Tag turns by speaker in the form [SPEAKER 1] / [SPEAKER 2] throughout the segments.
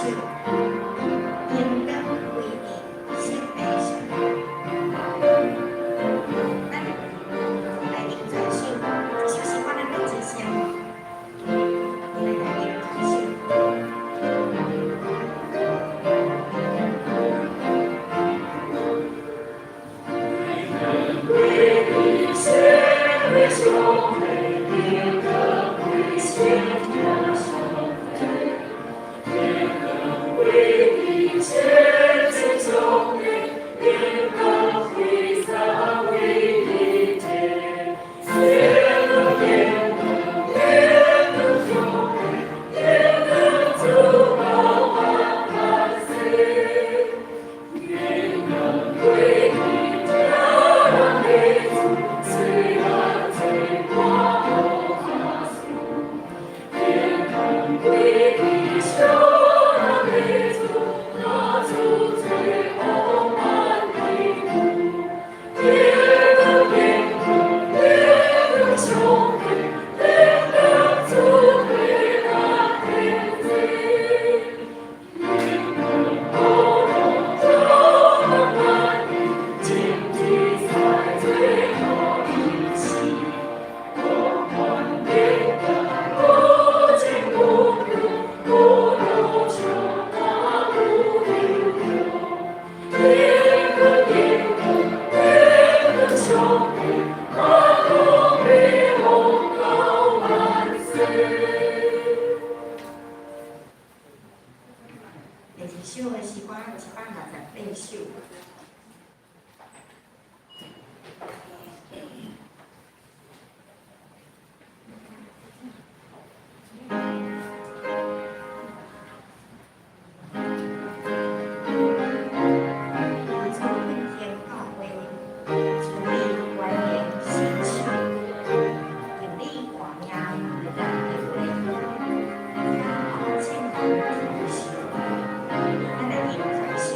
[SPEAKER 1] 榮光歸予聖父上帝。咱來唱全首，這首詩歌咱攏真熟。來來唱全首。第二首的詩歌168首。求主恩天教會，主你關聯聖手，用你大名來得榮，聽候眾人聽受，咱來唱全首。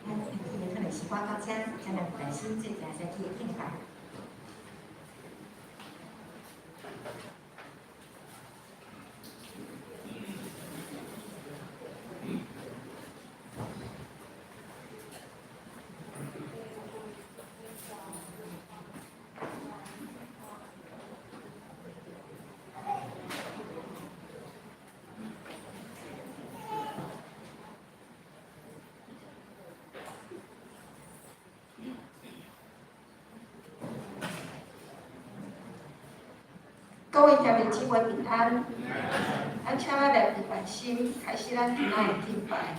[SPEAKER 1] 咱今日诗歌到這，請咱內心做一下去敬拜。各位兄弟姊妹平安，咱請咱來跪拜心，開始咱今仔的敬拜。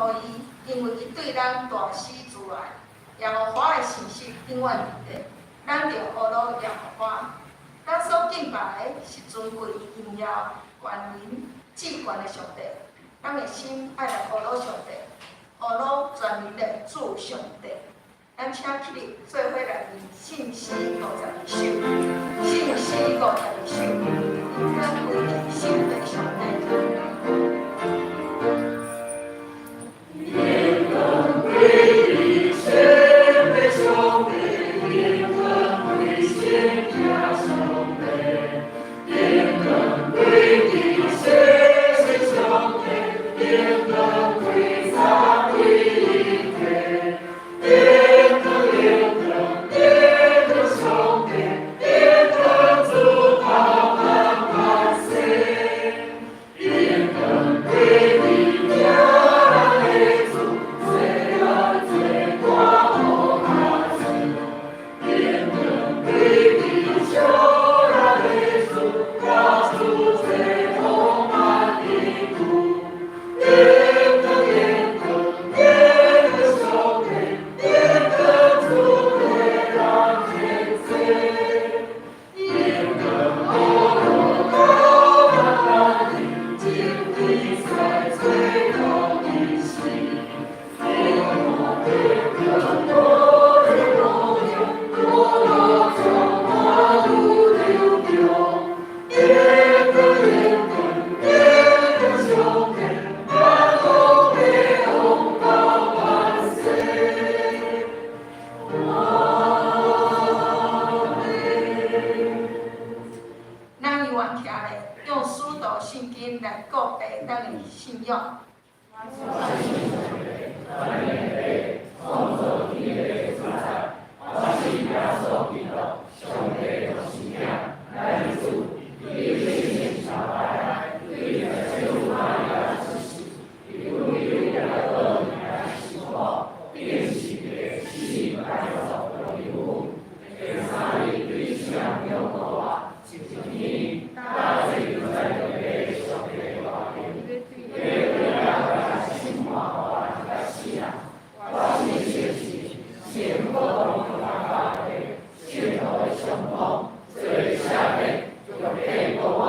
[SPEAKER 2] 予伊，因為伊對咱大施慈愛。耶和華的信實永遠佇咧，咱著呵咾耶和華。咱所敬拜的是尊貴、榮耀、權能、至懸的上帝。咱的心愛來呵咾上帝，呵咾全能的主上帝。咱請起立，做伙來念聖詩52首，聖詩52首，榮光歸予聖父上帝。
[SPEAKER 3] 榮光歸予聖父上帝，榮光歸聖子上帝，榮光歸予聖神上帝，榮光歸三位一體，榮光榮光榮光上帝，榮光主到萬萬世，榮光歸予疼咱的主，坐咱這大無跤子，榮光歸予救咱的主，耶穌這充滿的主，榮光榮光榮光上帝，榮光主為咱天賜，榮光呵咾到萬萬的，真比賽最高的時，榮光榮光多的榮耀，多樂充滿有流中，榮光榮光榮光上帝，萬王的王到萬世。阿門。
[SPEAKER 2] 咱猶原徛咧，用使徒信經來告白咱的信仰。
[SPEAKER 3] 我信上帝，全能的父，創造天地的主宰。我信耶穌基督，上帝的獨生子，咱的主，伊聖靈受胎，對聖母瑪利亞出世，伊為耶穌來受苦，釘十字架，死埋葬，落地獄，第三日對死人中復活，升天，搭坐在天父上帝的右邊，欲轉來審判活人佮死人。我信聖神，聖普通教會，聖徒的相通，罪的赦免，肉體復活，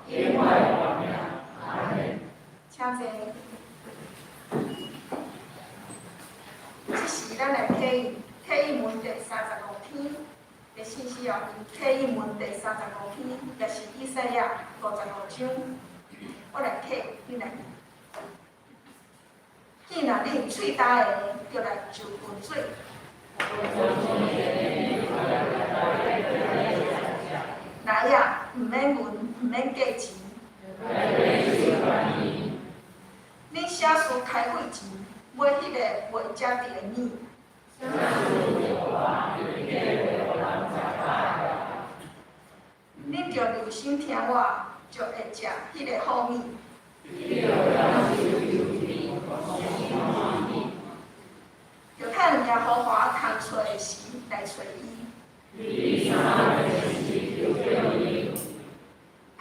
[SPEAKER 3] 永遠的活命。阿門。
[SPEAKER 2] 請坐。這時，咱來體驗體驗文第35篇的信息哦，體驗文第35篇，也是以賽亞55章。我來體，你來。既若恁喙焦的，就來就滾水。來啊，毋免銀，毋免價錢。恁啥事開費錢買彼个袂食著的物？恁著留心聽我，就會食彼个好物。著趁耶和華空喙的時來揣伊。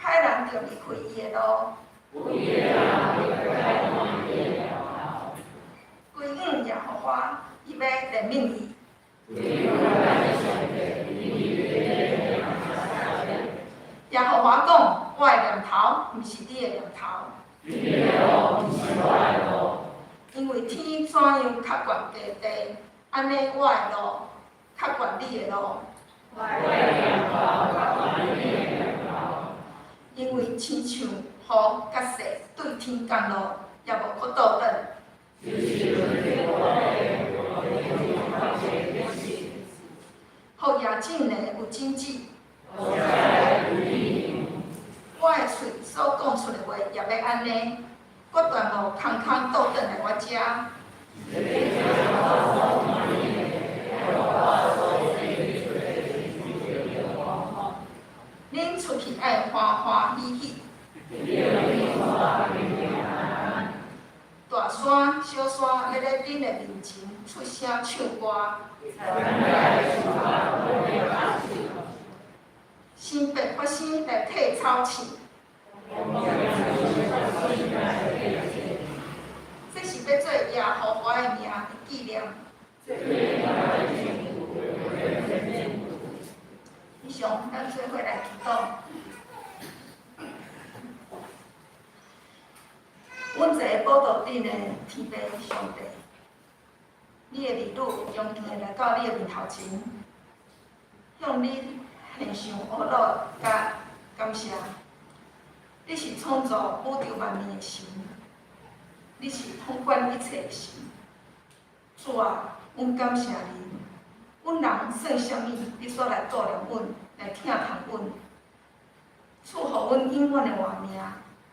[SPEAKER 2] 歹人著離開伊的路，歸向耶和華，伊欲憐憫伊。耶和華講：我的念頭毋是你的念頭。因為天怎樣較懸過地，按呢我的路較懸你的路。因為親像雨佮雪對天降落，也無閣倒轉。予野種的有種子。我的喙所講出的話也欲按呢，閣斷無空空倒轉來我遮。恁出去愛歡歡喜喜。大山、小山欲咧恁的面前出聲唱歌。新白發生來剃草刺。這是欲做耶華的名的紀念。以上，咱做伙來祈禱。阮坐佇寶座頂的天父上帝，你的兒女恭敬的來到你的面頭前，向你獻上阿樂佮感謝。你是創造宇宙萬物的神，你是統管一切的神。主啊，阮感謝你。阮人算啥物？你煞來顧念阮，來疼痛阮，賜予阮永遠的活命，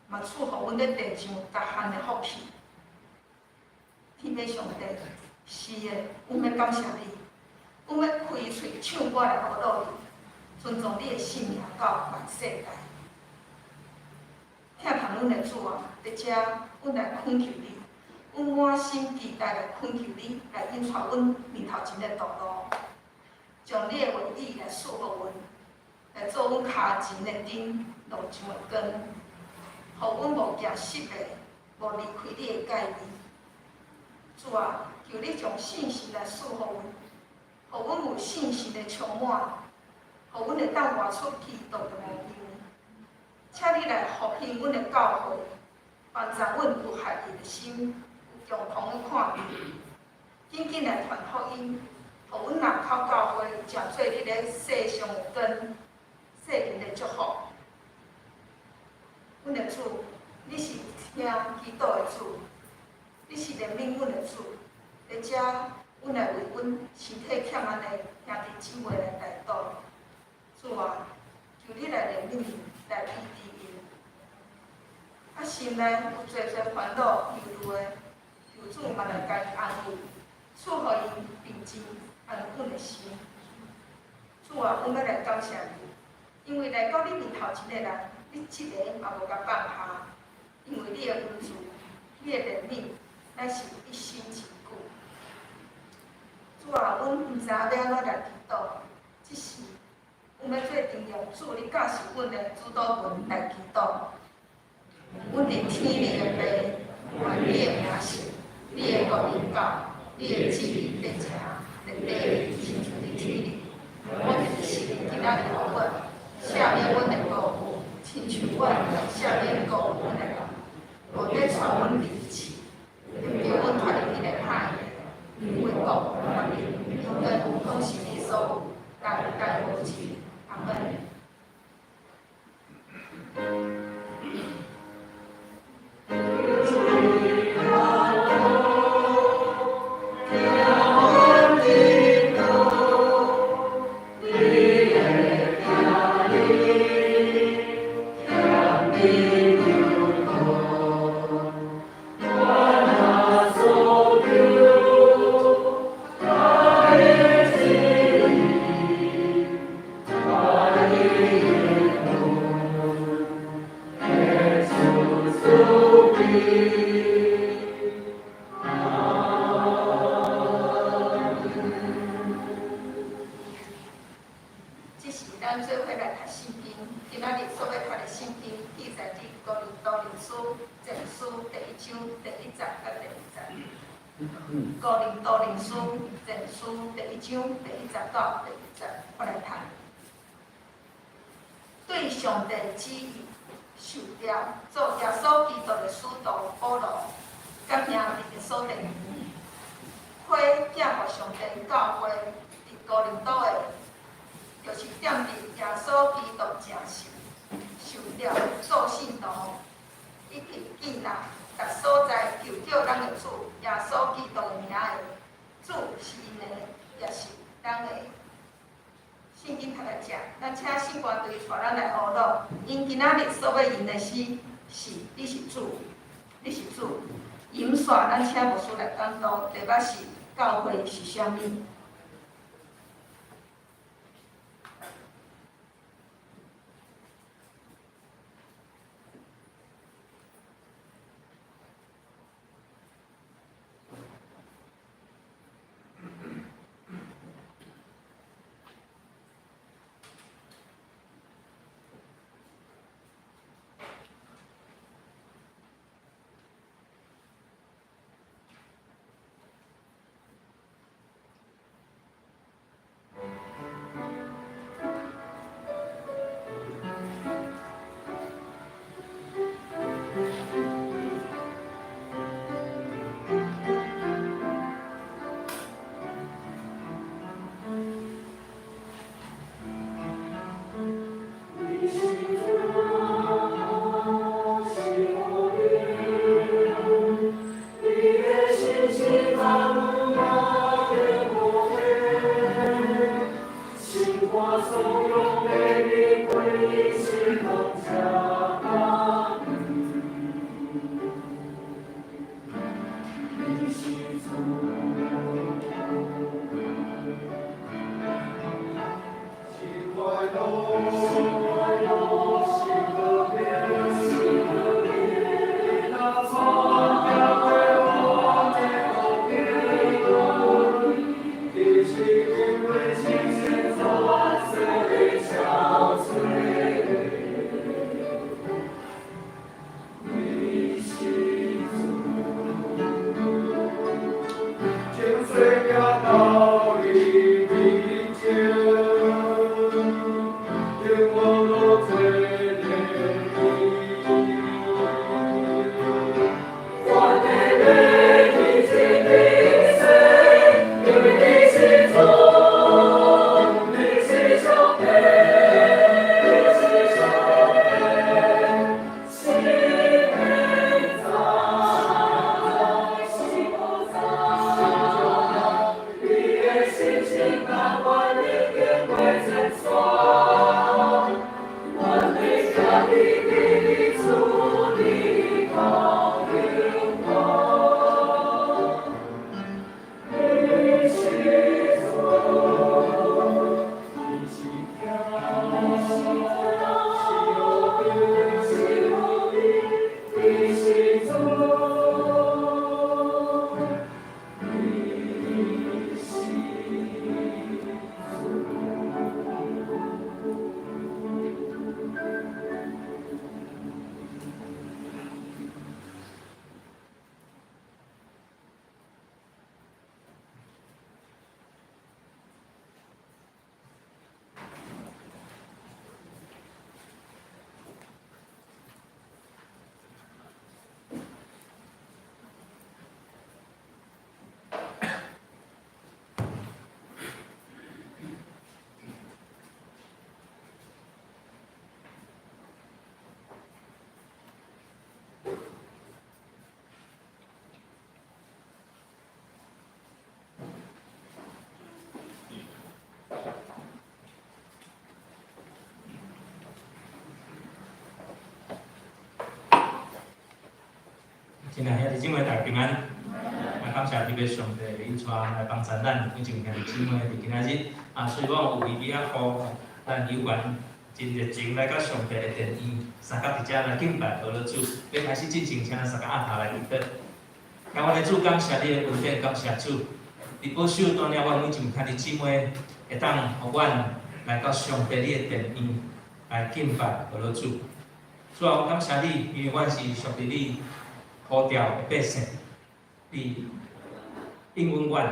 [SPEAKER 2] 嘛賜予阮佇地上逐項的福氣。天父上帝，是的，阮欲感謝你，阮欲開喙唱歌來阿樂你，尊頌你的聖名到萬世代。疼痛阮的主啊，佇遮阮來懇求你，阮滿心期待來懇求你，來引帶阮面頭前的道路，將你的話語來賜予阮，來做阮跤前的燈，路上的光，予阮無行失的，無離開你的誡命。主啊，求你將信心來賜予阮，予阮有信心的充滿，予阮會當活出基督的模樣。請你來復興阮的教會，幫助阮有合一的心，有共同的看見，緊緊來傳福音，予阮林口教會成做你咧世上的光，世人的祝福。阮的主，你是聽祈禱的主，你是憐憫阮的主。佇遮，阮來為阮身體欠安的兄弟姊妹來代禱。主啊，求你來憐憫𪜶，來醫治𪜶。啊，心內有濟濟煩惱憂慮的，求主嘛來共𪜶安慰，賜予𪜶平靜安穩的心。主啊，阮欲來感謝你，因為來到你面頭前的人，你一个嘛無共放下，因為你的恩慈，你的憐憫，乃是一生恆久。主啊，阮毋知影欲按怎來祈禱，這時，阮欲做陣用主你教示阮的主禱文來祈禱。阮佇天裡的父，願你的名聖，你的國臨到，你的旨意得成，佇地裡親像佇天裡。阮的食今仔日予阮，赦免阮的過誤，親像阮赦免過誤阮的人，無得帶阮入試，救阮脫離彼个歹的。因為國、權柄、榮耀，攏是你所有，代代無盡。阿門。這是咱做伙來讀聖經，今仔日所欲讀的聖經記載佇哥林多後書前書第一章第一節到第二節。哥林多後書前書第一章第一節到第二節，我來讀。對上帝旨意受召做耶穌基督的使徒保羅，佮兄弟司提反，批寄予上帝教會佇哥林多的，就是踮佇耶穌基督正信，受召做聖徒，以及建立逐所在求叫咱的主耶穌基督的名的，主是𪜶的，也是咱的。聖經讀到遮，咱請聖歌隊帶咱來阿樂。𪜶今仔日所欲吟的詩是“你是主，你是主”。吟煞，咱請牧師來講道，題目是教會是啥物？
[SPEAKER 4] 親愛兄弟姊妹，大家平安。啊，感謝特別上帝引帶來幫助咱每一位兄弟姊妹佇今仔日。啊，雖講有微微仔雨，咱猶原真熱情來到上帝的殿院，相佮佇遮來敬拜阿羅主。欲開始進前，請咱相佮按頭來祈禱。親愛的主，感謝你的恩典，感謝主，你保守帶領阮每一位兄弟姊妹，會當予阮來到上帝你的殿院來敬拜阿羅主。主啊，我感謝你，因為阮是屬佇你呼召的百姓，你應允阮，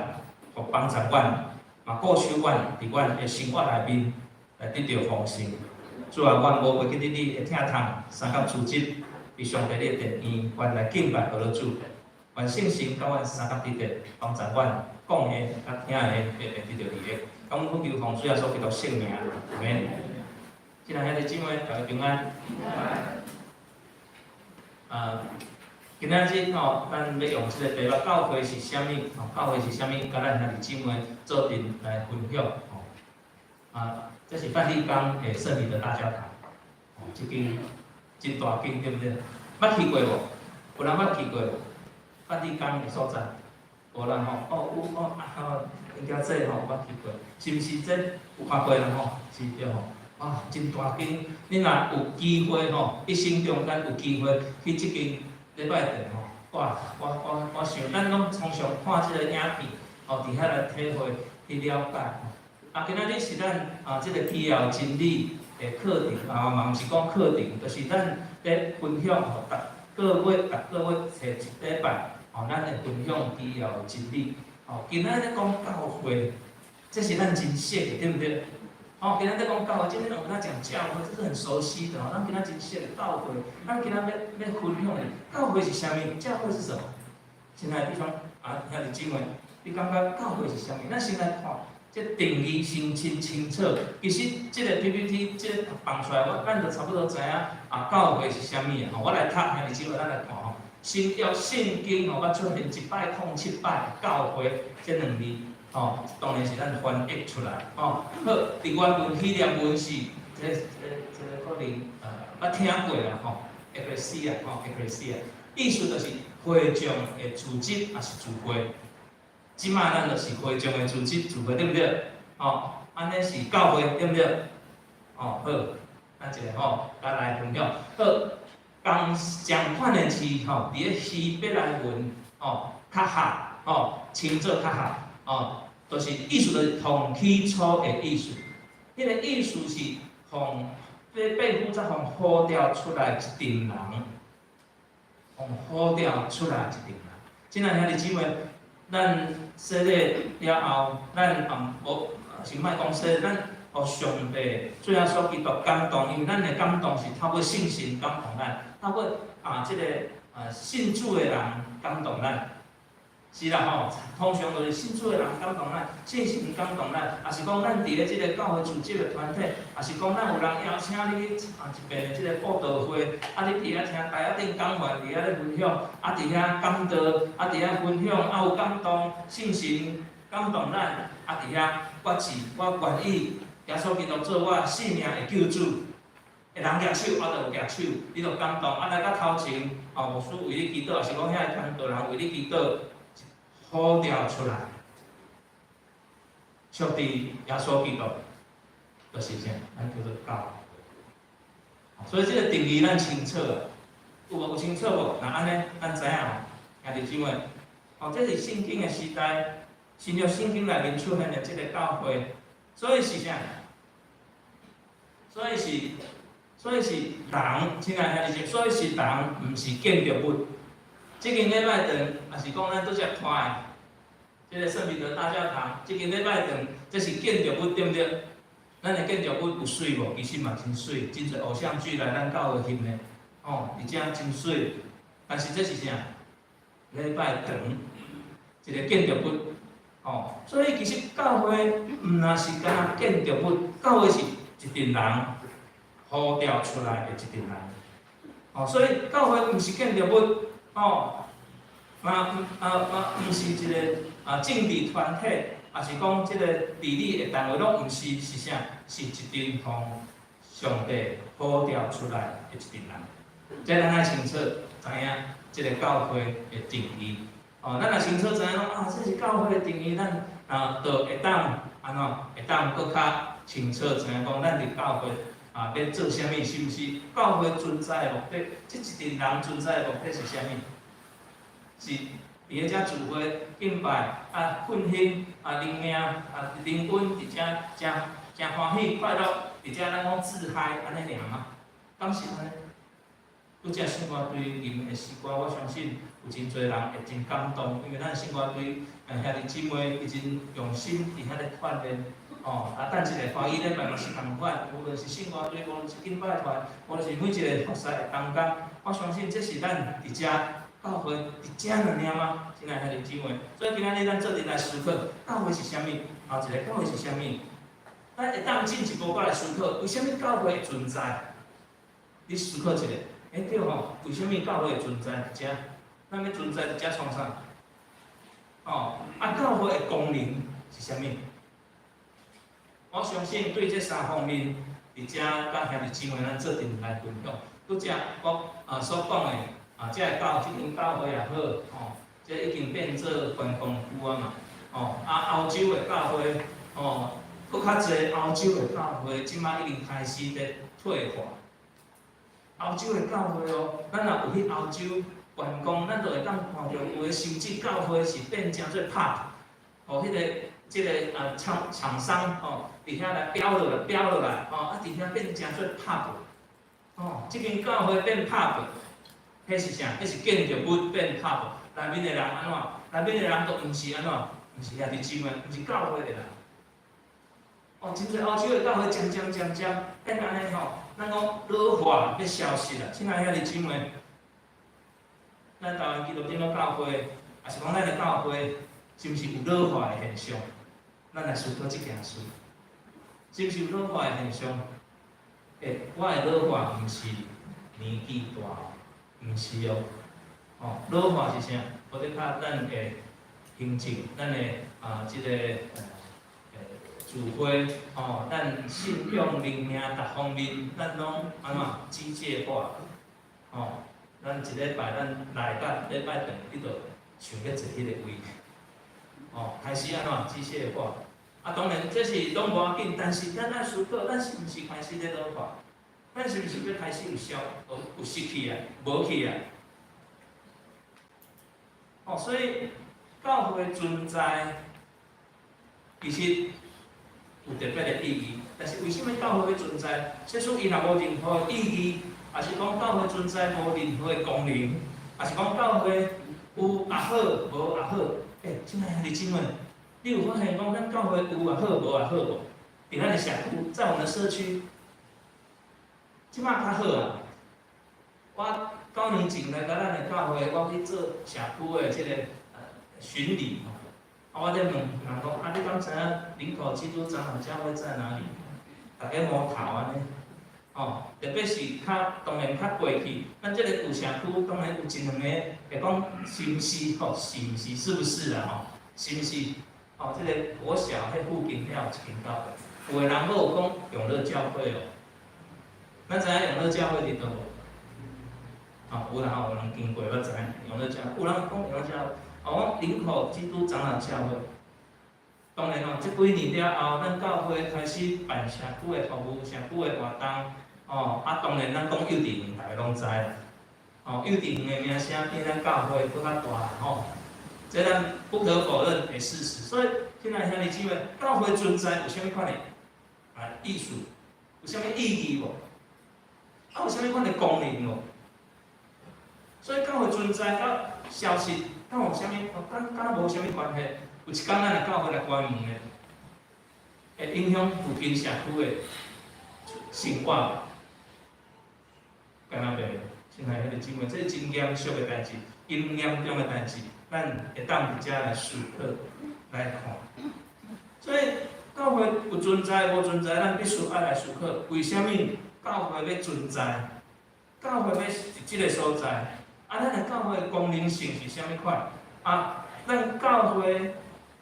[SPEAKER 4] 予幫助阮，嘛顧守阮佇阮的生活內面來得著豐盛。主啊，阮無袂記得你的疼痛，相佮組織佇上帝你的殿院，阮來敬拜阿羅主。願聖神佮阮相佮佇咧，幫助阮講的佮聽的，會得著利益。感恩奉求奉主耶穌基督聖名，阿們。親愛兄弟姊妹，大家平安。啊，今仔日吼，咱欲用這個題目，教會是啥物？吼，教會是啥物？佮咱兄弟姊妹做陣來分享。吼，啊，這是梵蒂岡的聖彼得大教堂，吼，這間真大間，對毋對？捌去過無？有人捌去過無？梵蒂岡的所在，無人吼？哦，有哦，啊吼，應該這吼捌去過，是毋是這有看過啦吼？是對吼？啊，真大間，你若有機會吼，一生中間有機會去這間禮拜殿吼，我我我我想，咱攏常常看這個影片，吼，佇遐來體會去了解。啊，今仔日是咱啊，這個基要真理的課程啊，嘛毋是講課程，就是咱咧分享吼，逐個月逐個月揣一禮拜，吼，咱會分享基要真理。吼，今仔日講教會，這是咱真熟的，對毋對？哦，今仔日講教會，今天我們在講教會，這是很熟悉的哦。咱今仔真熟的教會，咱今仔欲欲分享的教會是啥物？教會是什麼？親愛的弟兄啊，兄弟姊妹，你感覺教會是啥物？咱先來看，這定義先真清楚。其實這個 PPT 這個放出來，我咱就差不多知影啊，教會是啥物啊？我來讀，兄弟姊妹，咱來看吼。新約聖經吼，捌出現107擺教會這兩字。吼，當然是咱翻譯出來，吼。好，佇原文希臘文是，這個可能捌聽過啦，吼，ekklesia，吼，ekklesia，意思就是會眾的組織，抑是聚會。這擺咱就是會眾的組織聚會，對毋對？吼，按呢是教會，對毋對？哦，好，咱一个吼，佮來分享。好，仝仝款的字吼，佇咧希伯來文吼，較合吼，稱做較合吼，就是意思就是從起初的意思。彼個意思是予被負責予呼召出來一陣人，予呼召出來一陣人。親愛兄弟姊妹，咱洗禮了後，咱也無是莫講洗，咱予上帝主耶穌基督感動，因為咱的感動是透過聖神感動咱，透過這个信主的人感動咱。是啦吼，通常就是信主的人感動咱，聖神感動咱，抑是講咱佇咧這个教會組織的團體，抑是講咱有人邀請你去一遍的這个布道會，你佇遐聽台仔頂講員佇遐咧分享，佇遐講道，佇遐分享，有感動，聖神感動咱，佇遐決志，我願意耶穌基督做我性命的救主。會人舉手，我就有舉手，你就感動，來到頭前，牧師為你祈禱，抑是講遐個傳道人為你祈禱。呼召出來，屬佇耶穌基督，就是啥？咱叫做教會。所以這個定義咱清楚啊，有無？有清楚無？若按呢，咱知影吼，兄弟姊妹，哦，這是聖經的時代，新約聖經內面出現的這个教會，所以是啥？所以是人，親愛兄弟姊妹，所以是人，毋是建築物。這間禮拜堂，抑是講咱拄才看的，這个聖彼得大教堂，這間禮拜堂，這是建築物對毋對？咱的建築物有媠無？其實嘛真媠，真濟偶像劇來咱教會翕的，哦，而且真媠。但是這是啥？禮拜堂，一个建築物，哦，所以其實教會毋若是干焦建築物，教會是一陣人呼召出來的一陣人，哦，所以教會毋是建築物。哦，嘛嘛毋是一个政治團體，抑是講這个治理的單位，攏毋是，是啥？是一陣予上帝呼召出來的一陣人。這咱愛清楚知影這个教會的定義。哦，咱若清楚知影講啊，這是教會的定義，咱就會當按怎？會當閣較清楚知影講，咱佇教會欲做啥物？是毋是？教會存在的目的，這一陣人存在的目的是啥物？是佇咧遮聚會敬拜奮興靈命靈恩佇遮誠誠歡喜快樂，佇遮咱講自嗨按呢爾嗎？敢是按呢？拄才聖歌隊吟的詩歌，我相信有真濟人會真感動，因為咱聖歌隊兄弟姊妹伊真用心佇遐咧鍛鍊，哦，等一下華語禮拜嘛是仝款，無論是聖歌隊，無論是敬拜團，無論是每一个服侍的同工，我相信這是咱佇遮教會佇遮爾嗎？親愛兄弟姊妹，所以今仔日咱做陣來思考，教會是啥物？一个教會是啥物？咱會當進一步閣來思考，為啥物教會會存在？你思考一下，欸對吼，為啥物教會會存在佇遮？咱欲存在佇遮創啥？哦，教會的功能是啥物？我相信對這三方面，佇遮佮兄弟姊妹咱做陣來分享。拄才我所講的這个教這間教會也好，吼，這已經變做觀光區啊嘛，哦，歐洲的教會，哦，閣較濟歐洲的教會，這擺已經開始咧退化。歐洲的教會哦，咱若有去歐洲觀光，咱就會當看著有的甚至教會是變成做 pub，哦，彼个這个廠商吼，佇遐來標落來，標落來，吼，佇遐變成做 pub，哦，這間教會變 pub，彼是啥？彼是建築物變 pub，內面的人按怎？內面的人都毋是按怎？毋是兄弟姊妹，毋是教會的人。哦，真濟歐洲的教會漸漸漸漸變按呢吼，咱講老化欲消失啦。親愛兄弟姊妹，咱台灣基督長老教會，抑是講咱的教會，是毋是有老化的現象？咱來思考這件事，是毋是有老化的現象？欸，我的老化毋是年紀大，毋是哦。哦，老化是啥？無咧較咱的行政，咱的啊，這個聚會，吼，咱信仰靈命逐方面，咱攏按怎機械化，吼，咱一禮拜咱來到禮拜轉，你就想欲坐彼個位，吼，開始按怎機械化。啊，當然這是攏無要緊，但是咱愛思考，咱是毋是開始咧老化？咱是毋是欲開始有消，有失去啊，無去啊？哦，所以教會存在，其實有特別的意義。但是為啥物教會欲存在？這使伊若無任何意義，抑是講教會存在無任何的功能，抑是講教會有也好，無也好。欸，親愛兄弟姊妹，你有發現講咱教會有也好，無也好無？佇咱的社區，在我們的社區，這擺較好啊。我9年前來到咱的教會，我去做社區的這個巡禮吼。啊，我咧問人講，啊，你敢知影林口基督長老教會在哪裡？逐家摸頭按呢，哦，特別是較當然較過去，咱這個舊社區當然有一兩個會講是毋是吼？是毋是？是不是啊？吼，是毋是？哦，這個國小彼附近遐有一間教會，有的人閣有講永樂教會哦。咱知影永樂教會佇佗無？哦，有人吼，有人經過，我知影永樂教會，有人講永樂教會，哦，林口基督長老教會。當然哦，這幾年了後，咱教會開始辦社區的服務、社區的活動，哦，啊，當然咱講幼稚園，逐家攏知啦。哦，幼稚園的名聲比咱教會閣較大吼，這咱不可否認的事實。所以，親愛兄弟姊妹，教會存在有啥物款的意思？有啥物意義無？啊，有啥物款的功能無？所以教會存在佮消失，敢有啥物？敢敢無啥物關係？有一工咱若教會來關門的，會影響附近社區的生活。敢若袂？親愛兄弟姊妹，這是真嚴肅的代誌，真嚴重的代誌，咱會當佇遮來思考、來看。所以教會有存在無存在，咱必須愛來思考，為啥物教會欲存在？教會欲佇這個所在，啊，咱的教會的功能性是啥物款？啊，咱教會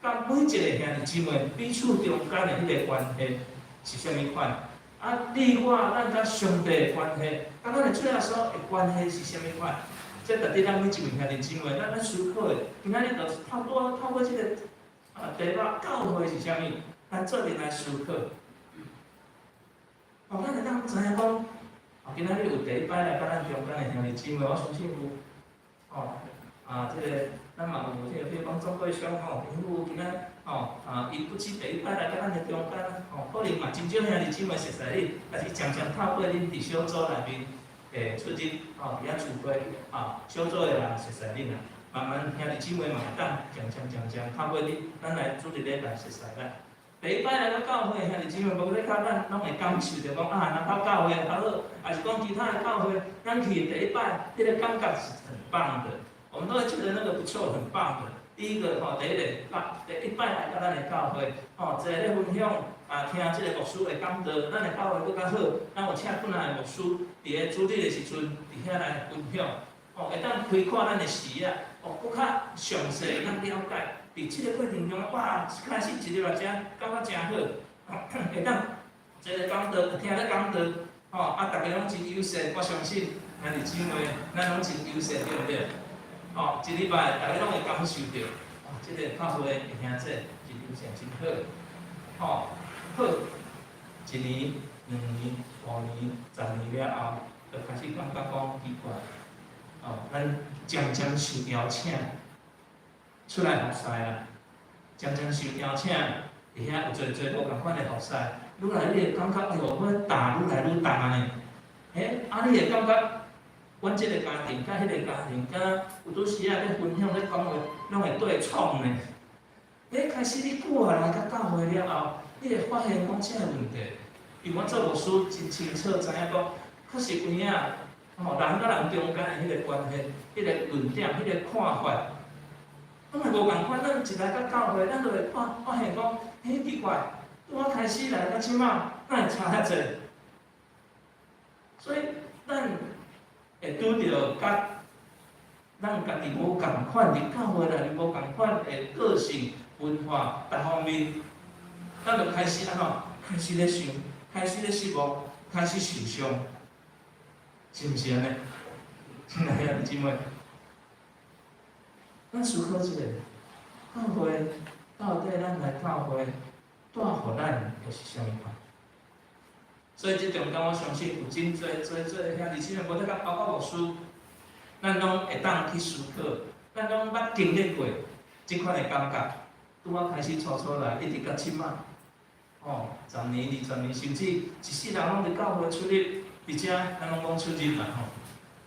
[SPEAKER 4] 佮每一個兄弟姊妹彼此中間的彼個關係是啥物款？啊，你我咱佮上帝的關係，佮咱的主耶穌的關係是啥物款？這值得咱每一位兄弟姊妹，咱思考的。今仔日就透過這個題目，教會是啥物？咱做陣來思考。哦，咱會當知影講，哦，今仔日有第一擺來佮咱中間的兄弟姊妹，我相信有。哦，啊，這個咱嘛有這個，比如講總會商吼，朋友今仔吼啊，伊不止第一擺來佮咱的中間，吼，可能嘛真少兄弟姊妹熟似你，但是常常透過恁佇小組內面會出入，吼，佇遐聚會，啊，小組的人熟似恁啊，慢慢兄弟姊妹嘛會當漸漸漸漸透過恁，咱來主日禮拜熟似咱。第一擺來到教會，兄弟姊妹，無咧較咱攏會感受著講啊，若到教會較好，抑是講其他的教會，咱去第一擺，彼個感覺是很棒的，我們都會覺得那個不錯，很棒的。第一個吼，第一個，第一擺來到咱的教會，吼，坐咧分享，啊，聽這個牧師的講道，咱的教會閣較好，咱有請本來的牧師，佇咧主日的時陣，佇遐來分享，吼，會當開闊咱的視野，哦，閣較詳細會當了解。佇這個過程中，哇，開始一入來遮，感覺誠好，會當坐咧講道，聽咧講道，吼，啊，逐家攏真友善，我相信兄弟姊妹，咱攏真友善，對毋對？吼，一禮拜逐家攏會感受著，哦，這個教會的兄弟真友善，真好，吼，好，一年、2年、5年、10年了後，就開始感覺講奇怪，哦，咱漸漸受邀請出來服侍啊，漸漸受邀請，佇遐有濟濟無仝款的服侍，愈來愈會感覺，哎喲，阮擔愈來愈重按呢。欸，啊，你會感覺，阮這個家庭佮彼個家庭，敢若有拄時仔咧分享咧講話，攏會對創呢。欸，開始你久啊來到教會了後，你會發現講這個問題。因為我做牧師真清楚知影講，確實有影，吼，人佮人中間的彼個關係、彼個論點、彼個看法，攏會無仝款。咱一來到教會，咱就會發發現講，欸，奇怪，拄仔開始來到這馬，哪會差遐濟？所以咱會拄著佮咱家己無仝款，佇教會內面無仝款的個性，文化各方面，咱就開始按怎？開始咧想，開始咧失望，開始受傷，是毋是按呢？親愛的兄弟姊妹，咱思考一下，教會到底咱來教會帶予咱的是啥物款？所以這中間我相信有真濟濟濟兄弟姊妹，無得講包括牧師，咱攏會當去思考，咱攏捌經歷過這款的感覺。拄仔開始初初來，一直到這擺，哦，十年、20年，甚至一世人攏佇教會出入，佇遮咱攏講出入啦吼，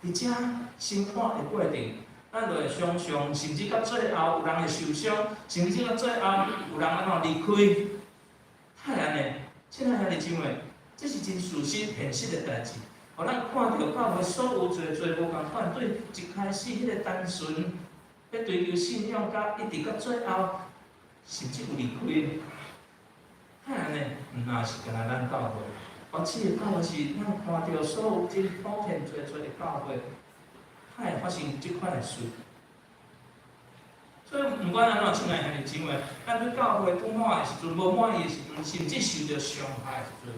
[SPEAKER 4] 佇遮生活的過程，咱就會想像，甚至到最後有人會受傷，甚至到最後有人按怎離開，太按呢，親愛兄弟姊妹，這是真事實、現實的代誌，予咱看著教會所有濟濟無仝款，對一開始彼個單純，欲追求信仰，佮一直到最後，甚至有離開的。太按呢，毋若是干焦咱教會，我指的教會是咱看著所有真普遍濟濟的教會，較會發生這款的事。所以毋管按怎，親愛兄弟姊妹，咱對教會不滿的時陣，無滿意的時陣，甚至受著傷害的時陣，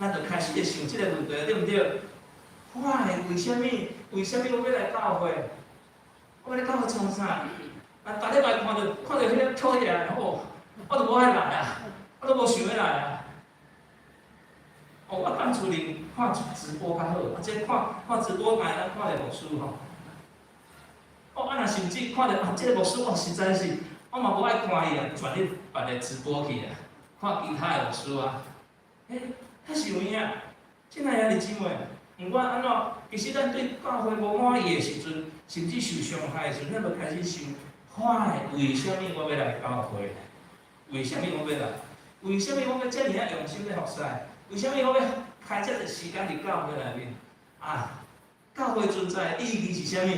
[SPEAKER 4] 咱就開始咧想這個問題，對毋對？Why？為啥物？為啥物我欲來教會？我欲來教會創啥？啊，逐禮拜看著彼個討厭，哦，我都無愛來啊，我都無想欲來啊。哦，我當厝裡看直播較好，啊，這看看直播會當看著牧師吼。哦，啊，若甚至看著啊，這個牧師哦，實在是，我嘛無愛看伊啊，轉去別个直播去啊，看其他的牧師啊。欸，較是有影。親愛兄弟姊妹，毋管按怎，其實咱對教會無滿意的時陣，甚至受傷害的時陣，咱就開始想：why，為啥物我欲來教會？為啥物我欲來？為啥物我欲遮爾仔用心咧服侍？為啥物我欲開遮濟時間佇教會內面？啊，教會存在的意義是啥物？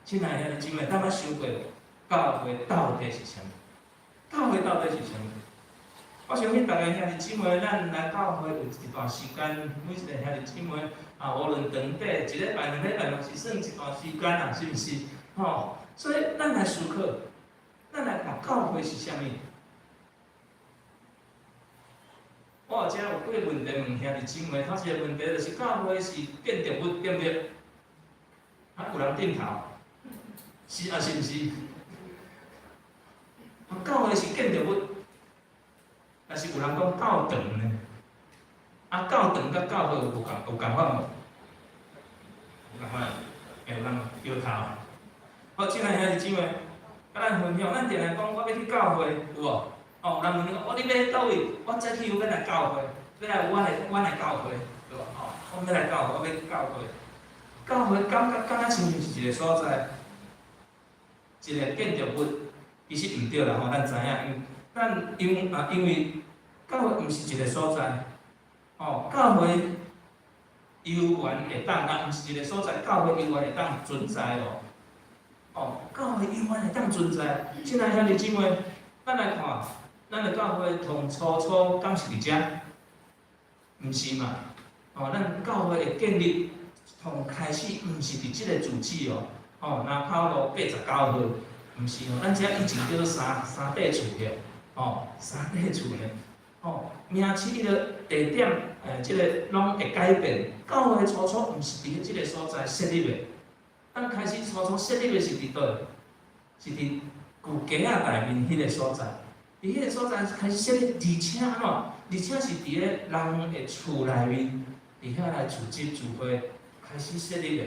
[SPEAKER 4] 親愛兄弟姊妹，敢捌想過無？教會到底是啥物？教會到底是啥物？我相信逐个兄弟姊妹，咱來教會有一段時間，每一個兄弟姊妹啊，無論長短，一禮拜、兩禮拜，嘛是算一段時間啊，是毋是？吼，所以咱來思考，咱來看教會是啥物？我遮有幾个問題問兄弟姊妹，頭一个問題就是教會是建築物，對毋對？啊，有人點頭，是啊，是毋是？啊，教會是建築物，但是有人講教堂呢？啊，教堂佮教會有無仝有仝款無？有仝款，會有人搖頭。好，親愛兄弟姊妹，佮咱分享，咱定定講我欲去教會，有無？哦，有人問你講，哦，你欲去佗位？我早起欲來教會，欲來阮的教會，對無？哦，我欲來教會，我欲去教會。教會感覺敢若親像是一個所在，一個建築物，其實毋對啦吼，咱知影，因為咱因為啊，因為教會毋是一個所在，哦，教會猶原會當，啊，毋是一個所在，教會猶原會當存在哦，哦，教會猶原會當存在。親愛兄弟姊妹，咱來看，咱的教會從初初敢是佇遮？毋是嘛？哦，咱教會的建立從開始毋是佇這個住址哦，哦，南口路89號，毋是哦，咱遮以前叫做三塊厝的，哦，三塊厝的，哦，名稱彼个地點，這个攏會改變。教會初初毋是佇這个所在設立的，咱開始初初設立的是佇佗？是佇舊街仔內面彼个所在。佇彼个所在開始設立，而且按怎？而且是佇咧人的厝內面，佇遐來組織聚會，開始設立的。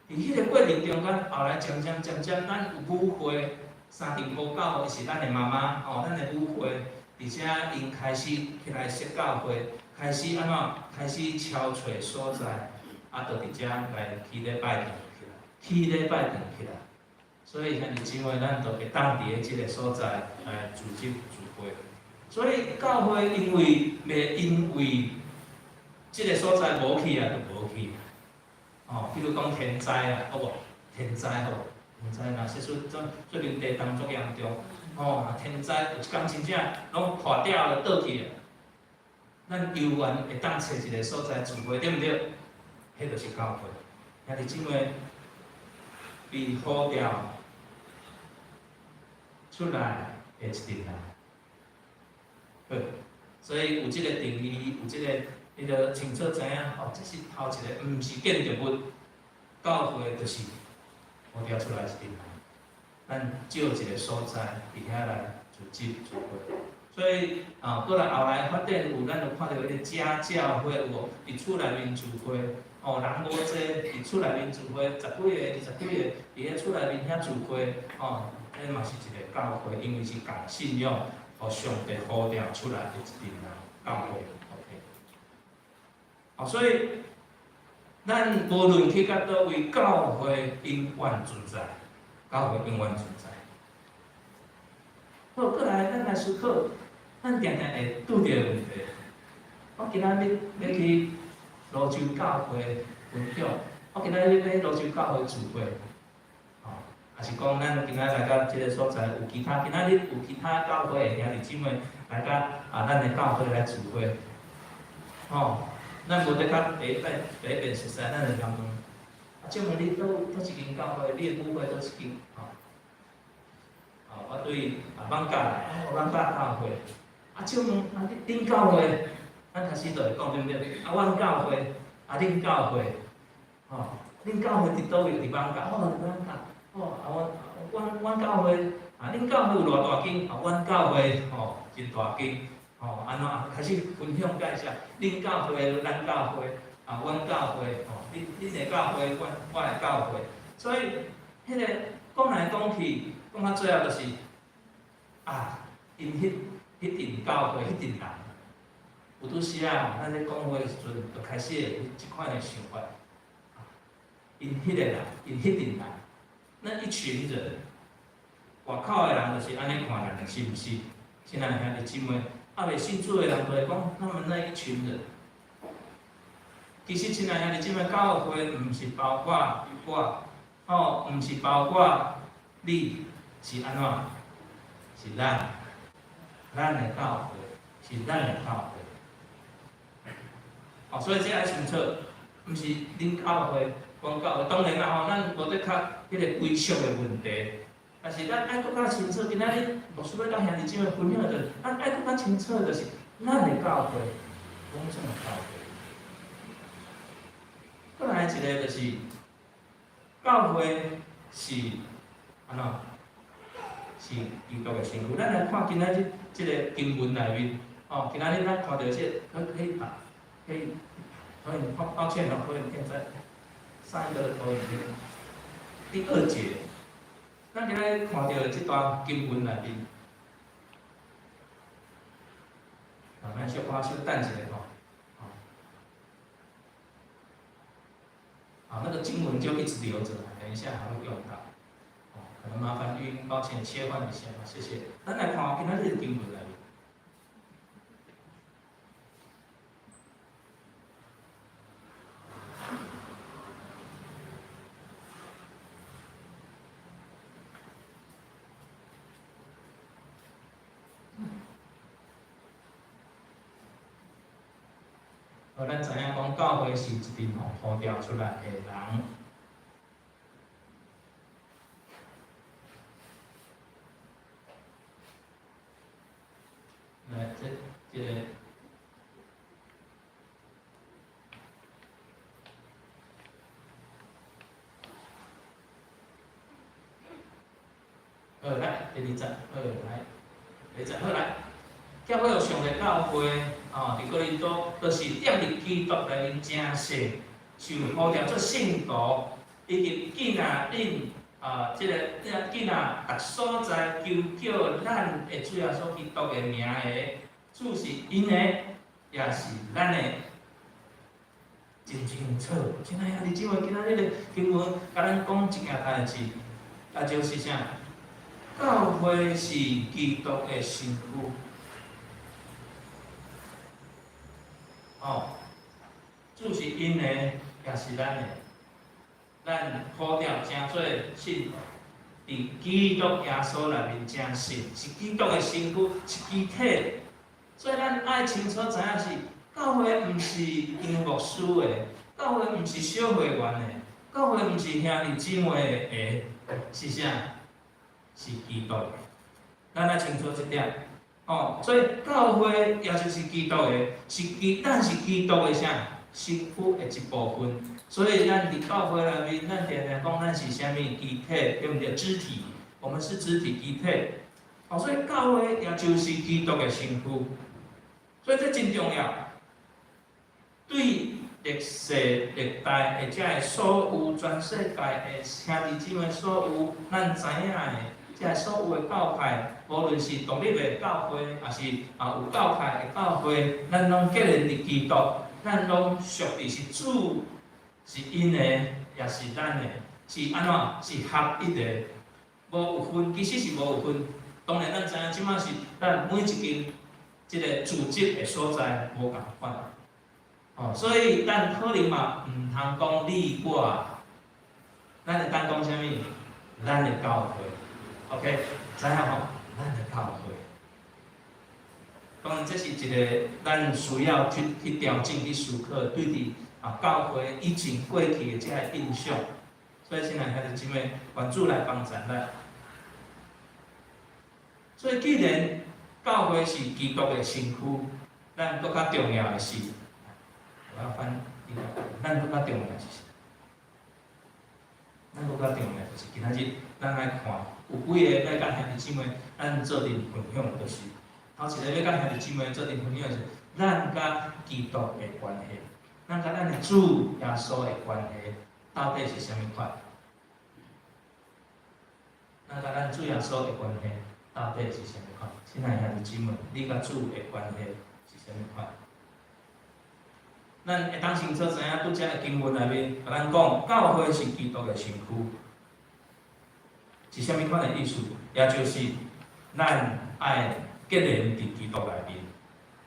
[SPEAKER 4] 佇彼个過程中間，後來漸漸漸漸，咱有母會，三重埔教會是咱的媽媽，哦，咱的母會，而且𪜶開始起來設教會，開始按怎？開始敲揣所在，啊，就佇遮來起禮拜堂起來，起禮拜堂起來。所以兄弟姊妹，咱就會當佇咧這个所在來組織聚會。所以教會因為袂因為這个所在無去啊，就無去。哦，比如講天災啊，好無？天災好無？天災若說出最近地動足嚴重，吼，天災有一工真正攏破掉了，倒去啊。咱猶原會當揣一个所在聚會，對毋對？彼就是教會。兄弟姊妹，被呼召出來的的一陣人。好，所以有這個定義，有這個，你就清楚知影，哦，這是頭一個，毋是建築物，教會就是呼召出來一陣人，咱借一個所在，佇遐來聚集聚會。所以啊，過來後來發展有，咱有看著彼個家教會有無？佇厝內面聚會，哦，人無濟，佇厝內面聚會，十幾個、二十幾個，佇咧厝內面遐聚會，哦，彼嘛是一個教會，因為是共信仰，予上帝呼召出來的一陣人教會，OK。哦，所以咱無論去到佗位，教會永遠存在，教會永遠存在。好，過來，咱來思考，咱定定會拄著的問題。我今仔日欲去蘆洲教會分享，我今仔日欲蘆洲教會聚會，吼，抑是講咱今仔來到這個所在，有其他今仔日有其他教會的兄弟姊妹來到啊，咱的教會來聚會，吼，咱無得較第一擺第一遍熟似，咱就共問，啊，請問你佗佗一間教會，你的母會佗一間，吼？哦，我對啊艋舺來，哦艋舺教會，啊請問啊恁教會，咱開始就會講對毋對？啊，阮教會，啊恁教會，吼，恁教會佇佗位？佇艋舺，哦佇艋舺，哦啊阮阮阮教會，啊恁教會有偌大間？啊阮教會吼真大間，吼按怎開始分享介紹，恁教會、咱教會，啊阮教會，吼恁恁的教會，阮我的教會，所以彼個講來講去。講到最後就是，啊，𪜶彼彼陣教會彼陣人，有拄時啊，咱咧講話的時陣，就開始會有這款的想法。𪜶彼个人，𪜶彼陣人，那一群人，外口的人就是按呢看咱的，是毋是？親愛的兄弟姊妹，猶未信主的人就會講，他們那一群人。其實，親愛兄弟姊妹，教會毋是包括我，吼，毋是包括你。是按怎？是咱，咱的教會，是咱的教會。哦，所以這愛清楚，毋是恁教會、阮教會。當然啦吼，咱無得較彼個歸屬的問題，但是咱愛閣較清楚。今仔日牧師欲佮兄弟姊妹分享的，就是，咱愛閣較清楚，就是咱的教會，講啥物教會？閣來一個就是，教會是按怎？是基督的身軀。咱來看今仔日這個經文內面，哦，今仔日咱看著這個，可以把，可以，可以，抱抱歉哦，投影片在上一個投影片第二節，咱今仔日看著這段經文內面，啊，咱小可小等一下吼，啊，那個經文就一直留著，等一下還會用到。可能麻煩玉英，抱歉切換一下，謝謝。咱來看今仔日的經文內面。好，咱知影講教會是一陣予呼召出來的人。來，這這個，好來，第二節，好來，第二節好來，教會有上個教會，哦，佇哥林多，就是踮佇基督內面成聖，受呼召做聖徒，以及囝仔恁。啊，這個囝仔，逐所在求叫咱的主耶穌基督的名的，主是𪜶的，也是咱的，真清楚。親愛兄弟姊妹，今仔日的經文共咱講一件代誌，啊，就是啥？教會是基督的身軀。哦，主是𪜶的，也是咱的。咱呼召成做信徒，佇基督耶穌內面成聖，是基督的身軀，是肢體。所以咱愛清楚知影是，教會毋是張牧師的，教會毋是小會員的，教會毋是兄弟姊妹的，是啥？是基督的。咱愛清楚這點，哦，所以教會也就是基督的，是基，咱是基督的啥？身軀的一部分。所以咱佇教會內面，咱定定講咱是啥物？肢體，對毋對？肢體，我們是肢體，肢體。哦，所以教會也就是基督的身軀，所以這真重要。對歷世歷代或者係所有全世界的兄弟姊妹，所有咱知影的，這个所有的教派，無論是獨立的教會，抑是啊有教派的教會，咱攏結連佇基督，咱攏屬佇是主，是𪜶的，也是咱的，是按怎？是合一的，無有分，其實是無有分。當然，咱知影這擺是咱每一間這个組織的所在無仝款，哦，所以咱可能嘛毋通講你我，咱會當講啥物？咱的教會，OK，知影無？咱的教會。當然，這是一个咱需要去調整、去思考，對佇啊教會以前過去的這个印象。所以，親愛兄弟姊妹，願主來幫助咱。所以，既然教會是基督的身軀，咱閣較重要的是，我要翻，咱閣較重要的是，咱閣較重要就是今仔日咱來看，有幾个欲佮兄弟姊妹咱做陣分享，就是頭一个欲佮兄弟姊妹做陣分享的是，咱佮基督的關係，咱佮咱的主耶穌的關係，到底是啥物款？咱佮咱主耶穌的關係到底是啥物款？親愛兄弟姊妹，你佮主的關係是啥物款？咱會當清楚知影，拄才的經文內面，共咱講，教會是基督的身軀，是啥物款的意思？也就是咱愛結連佇基督內面，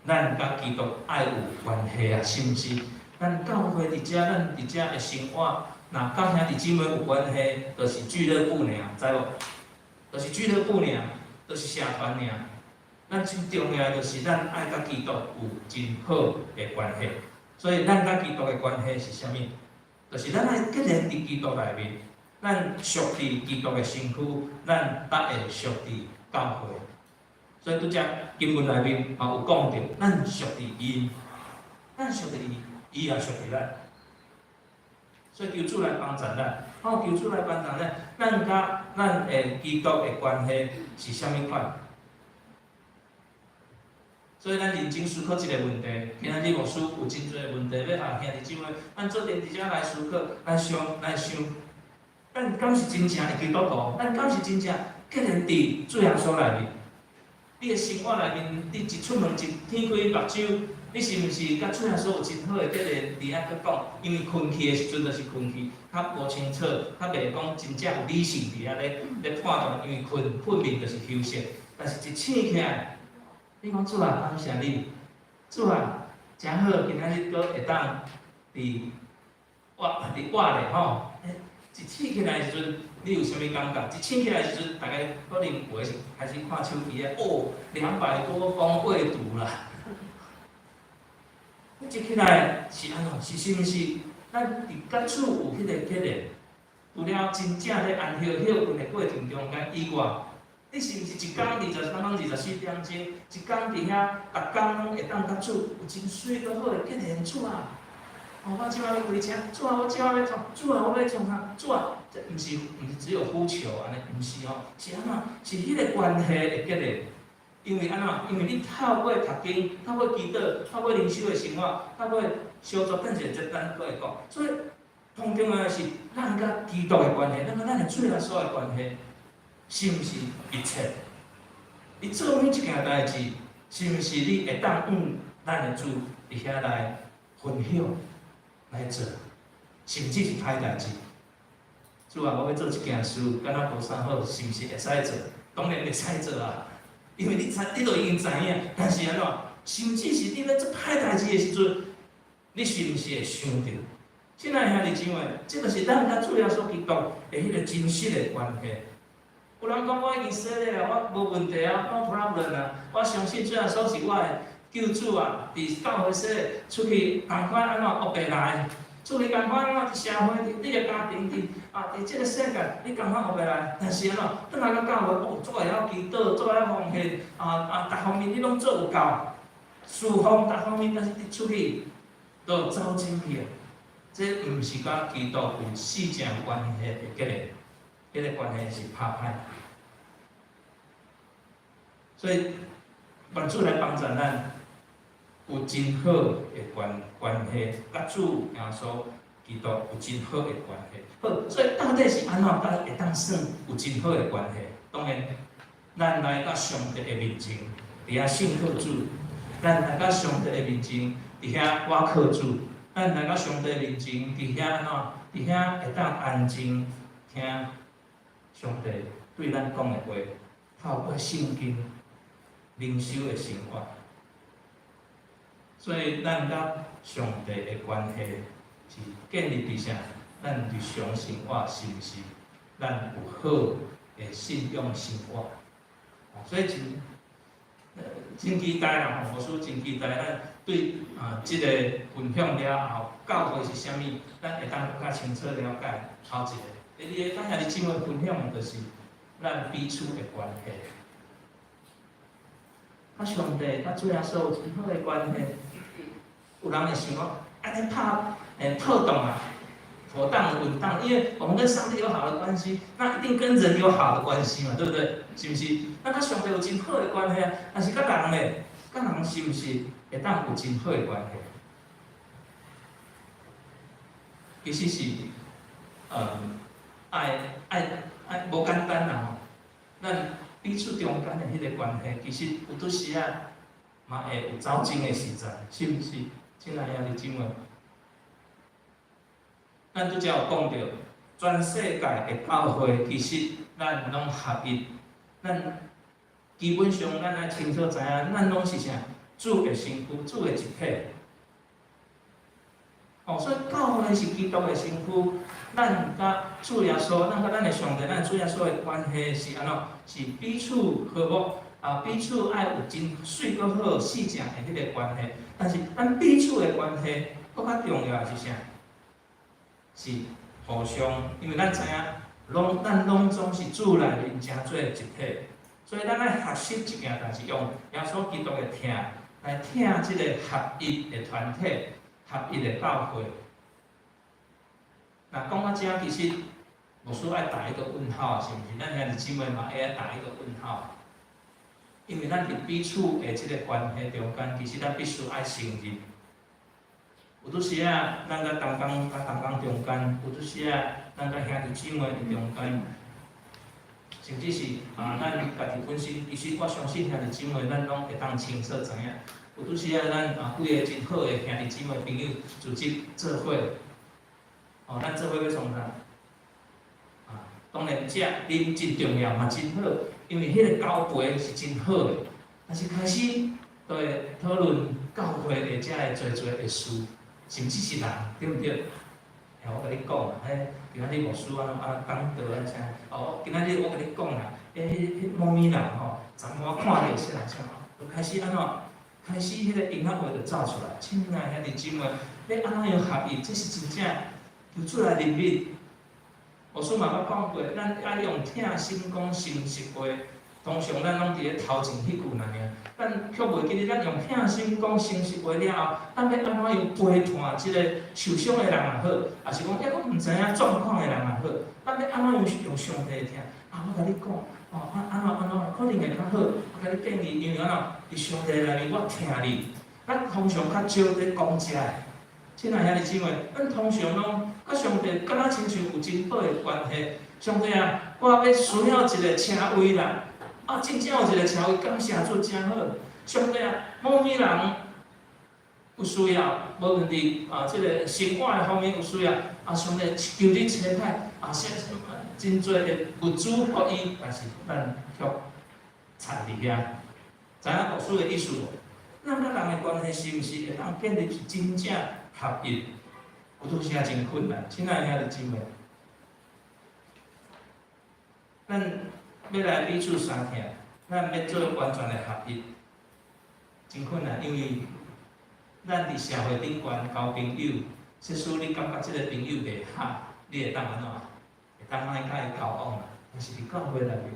[SPEAKER 4] 咱佮基督愛有關係啊，是毋是？咱教會佇遮，咱佇遮的生活，若佮兄弟姊妹有關係，就是俱樂部爾，知無？就是俱樂部爾，就是社團爾。咱真重要就是咱愛佮基督有真好的關係。所以咱佮基督的關係是啥物？就是咱愛結連佇基督內面，咱屬佇基督的身軀，咱才會屬佇教會。所以拄才經文內面嘛有講著，咱屬佇伊，咱屬佇伊，伊也屬佇咱。所以求主來幫助咱，好，求主來幫助咱，咱佮咱的基督的關係是啥物款？所以咱認真思考這個問題。今仔日牧師有真濟問題欲共兄弟姊妹，咱做陣佇遮來思考，來想，來想，咱敢是真正的基督徒？咱敢是真正結連佇主耶穌內面？你的生活內面，你一出門一天開目睭，你是毋是佮主耶穌有真好的結連？佇遐閣講，因為困去的時陣就是困去，較無清楚，較袂講真正有理性佇遐咧判斷，因為困眠就是休息。但是一醒起來，你講主啊，感謝你，主啊，誠好，今仔日閣會當佇活咧吼。一醒起來的時陣，你有啥物感覺？一醒起來的時陣，大家可能有的是開始看手機啊，哦，200多封未讀啦。你一起來是按怎？是毋是？咱佇佮主有彼個結連，除了真正咧安歇歇睏的過程中間以外，你是毋是一工23工24點鐘，一工佇遐，逐工攏會當佮主有真媠閣好的結連？主啊！哦，我這擺欲開車，主啊，我這擺欲創，主啊，我欲創啥？主啊，這毋是只有呼求按呢，毋是哦，是按怎？是彼個關係的結連。因為按怎？因為你透過讀經，透過祈禱，透過靈修的生活，透過小組，等一下這咱閣會講。所以，上重要的是咱佮基督的關係，咱佮咱的主耶穌的關係，是毋是密切？你做每一件代誌，是毋是你會當向咱的主佇遐來分享來做，甚至是歹代誌？主啊，我欲做這件事，敢若無啥好，是毋是會使做？當然會使做啊，因為你知，你都已經知影。但是按怎？甚至是你欲做歹代誌的時陣，你是毋是會想著？親愛兄弟姊妹，這個是咱佮主耶穌基督的彼個真實的關係。有人講我已經洗禮啊，我無問題啊，no problem 啊，我相信主耶穌是我的救主啊，佇教會洗禮出去，仝款按怎惡白來，出去仝款啊，佇社會，佇你的家庭，佇這个世界，你仝款學袂來。但是按怎，轉來到教會，哦，足會曉祈禱，足會曉奉獻，逐方面你攏做有夠，侍奉逐方面，但是佇出去，都走進去啊。這毋是佮基督有死正關係的結連，彼个關係是拍歹。所以，願主來幫助咱，有真好的關係，佮主耶穌基督有真好的關係。好，所以到底是按怎才會當算有真好的關係？當然，咱來到上帝的面前，佇遐信靠主；咱來到上帝的面前，佇遐倚靠主；咱來到上帝的面前，佇遐按怎？佇遐會當安靜聽上帝對咱講的話，透過聖經靈修的生活。所以，咱佮上帝的關係是建立佇啥？咱日常生活是毋是咱有好的信仰生活？所以真期待啦吼！牧師真期待咱對這个分享了後，教會是啥物，咱會當閣較清楚了解。頭一个，第二个，咱兄弟姊妹分享的就是咱彼此的關係。佮上帝、佮主耶穌有真好的關係。有人會想講，按呢拍妥當啊，妥當穩當，因為我們跟上帝有好的關係，那一定跟人有好的關係嘛，對不對？是毋是？咱佮上帝有真好的關係啊，但是佮人咧，佮人是毋是會當有真好的關係？其實是，愛愛愛無簡單啦吼。咱彼此中間的彼个關係，其實有拄時仔嘛會有走鐘的時陣，是毋是？親愛兄弟姊妹，咱拄才有講著，全世界的教會其實咱攏合一，咱基本上咱愛清楚知影，咱攏是啥？主的身軀，主的一體。哦，所以教會是基督的身軀，咱佮主耶穌，咱佮咱的上帝，咱主耶穌的關係是按怎？是彼此和睦啊，彼此愛有真媠閣好、死正的彼个關係。但是咱彼此的關係，閣較重要的是啥？是互相，因為咱知影，咱攏總是主內面成做一體，所以咱愛學習一件代誌，用耶穌基督的疼來疼這个合一的團體。合一的教會，若講到這，其實牧師愛打一個問號，是毋是？咱兄弟姊妹嘛會愛打一個問號，因為咱佇彼此的這个關係中間，其實咱必須愛承認，有拄時仔，咱佮同工佮同工中間，有拄時仔，咱佮兄弟姊妹的中間，甚至是咱家己本身，其實我相信兄弟姊妹，咱攏會當清楚知影。有拄時仔，咱幾个真好的兄弟姊妹朋友組織做伙，哦，咱做伙欲創啥？當然食啉真重要嘛，真好，因為彼个交陪是真好的。但是開始都會討論教會的遮个濟濟的事，甚至是人，對毋對？我共你講啦，彼今仔日牧師按怎按講道按啥？哦，今仔日我共你講啦，彼某物人吼，昨昏我看著啥啥，就開始按怎？開始彼个閒仔話就走出來，親愛兄弟姊妹，欲按怎樣合一？這是真正求主來憐憫。牧師嘛捌講過，咱愛用疼心講誠實話。通常咱攏佇咧頭前彼句爾爾，咱卻袂記得咱用疼心講誠實話了後，咱欲按怎樣陪伴這个受傷的人也好，抑是講猶閣毋知影狀況的人也好，咱欲按怎樣用上帝的疼？啊，我共你講，哦，按怎按怎，可能會較好。我共你建議，因為按怎？佇上帝內面，我疼你。咱通常較少咧講這个，親愛兄弟姊妹，咱通常攏佮上帝敢若親像有真好的關係。上帝啊，我欲需要一个車位啦。啊，真正有一个車位，感謝主真好。上帝啊，某物人有需要，無論佇這个生活的方面有需要，啊，上帝求你差派啊，啥真濟的物資予伊，但是咱卻藏佇遐。知影牧師的意思無？咱佮人的關係是毋是會當建立是真正合一？有當時也真困難，親愛兄弟姊妹，咱欲來彼此相疼，咱欲做完全的合一，真困難，因為咱佇社會頂懸交朋友，即使你感覺這个朋友袂合，你會當按怎？會當愛佮伊交往啦。但是佇教會內面，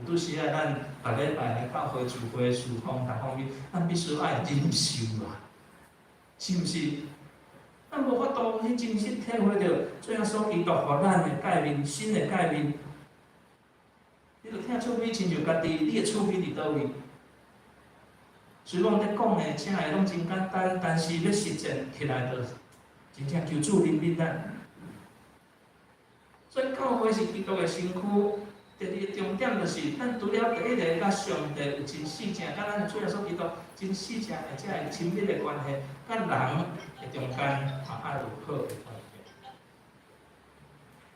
[SPEAKER 4] 有拄時仔咱逐禮拜來教會聚會、事奉逐方面，咱必須愛忍受啊，是毋是？咱無法度去真實體會著主耶穌基督予咱的誡命、新的誡命。你著疼厝邊親像家己，你的厝邊佇佗位？雖講咧講的、聽的攏真簡單，但是欲實踐起來，就真正求主憐憫咱。所以教會是基督的身軀。第二个重點就是，咱除了第一个佮上帝有真實正，佮咱的主耶穌基督真實正的這个親密的關係，佮人的中間也愛有好的關係。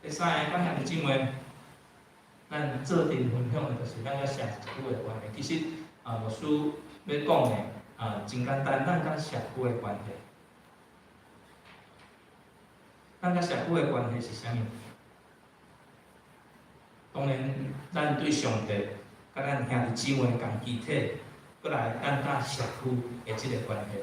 [SPEAKER 4] 第三个，佮兄弟姊妹，咱做陣分享的，就是咱佮社區的關係。其實啊，牧師欲講的啊，真簡單，咱佮社區的關係，咱佮社區的關係是啥物？當然，咱對上帝、佮咱兄弟姊妹仝肢體，閣來咱佮社區的這个關係。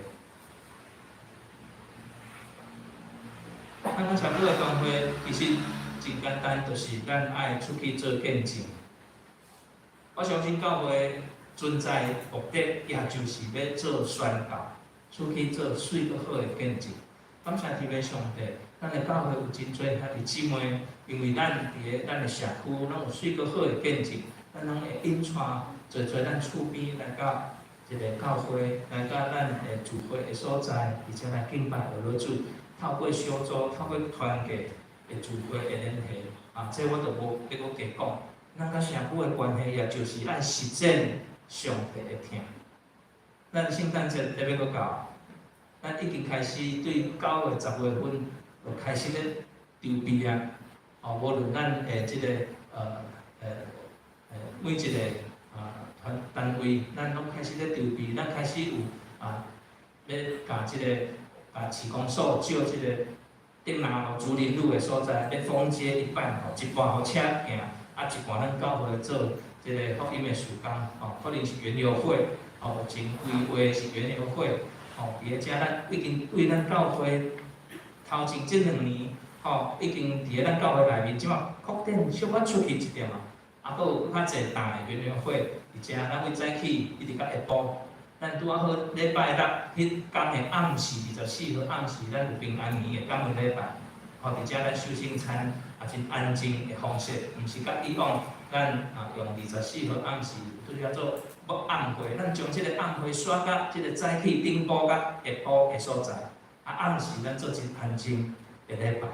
[SPEAKER 4] 咱佮社區的關係其實真簡單，就是咱愛出去做見證。我相信教會存在的目的，也就是欲做宣教，出去做媠閣好的見證。感謝天父上帝，咱的教會有真濟兄弟姊妹，因為咱佇咧咱的社區，攏有媠閣好的見證，咱攏會引帶濟濟咱厝邊來到一个教會，來到咱的聚會的所在，而且來敬拜阿主。透過小組，透過團契的聚會的聯繫，啊，這我就無閣閣加講。咱佮社區的關係，也就是愛實踐上帝的疼。咱聖誕節特別閣到，咱已經開始對9月、10月份就開始咧籌備啊。哦，無論咱的這个每一个啊團單位，咱攏開始咧籌備，咱開始有啊，欲共這个共市公所借這个頂南路竹林路的所在，欲封街一半，吼，一半予車行，啊，一半咱教會做這个福音的事工，吼，可能是園遊會，吼，有前規劃是園遊會，吼，佇咧遮咱已經對咱教會頭前這兩年，吼，已經佇咧咱教會內面，這馬擴展小可出去一點啊，啊，閣有閣較濟大的園遊會，佇遮咱對早起一直到下晡，咱拄仔好禮拜六彼工的暗時24號暗時，咱有平安暝的感恩禮拜，吼，佇遮咱守聖餐也真安靜的方式，毋是佮以往咱啊用24號暗時拄才做暗會，咱將這个暗會徙到這个早起頂晡佮下晡的所在，啊暗時咱做真安靜的禮拜。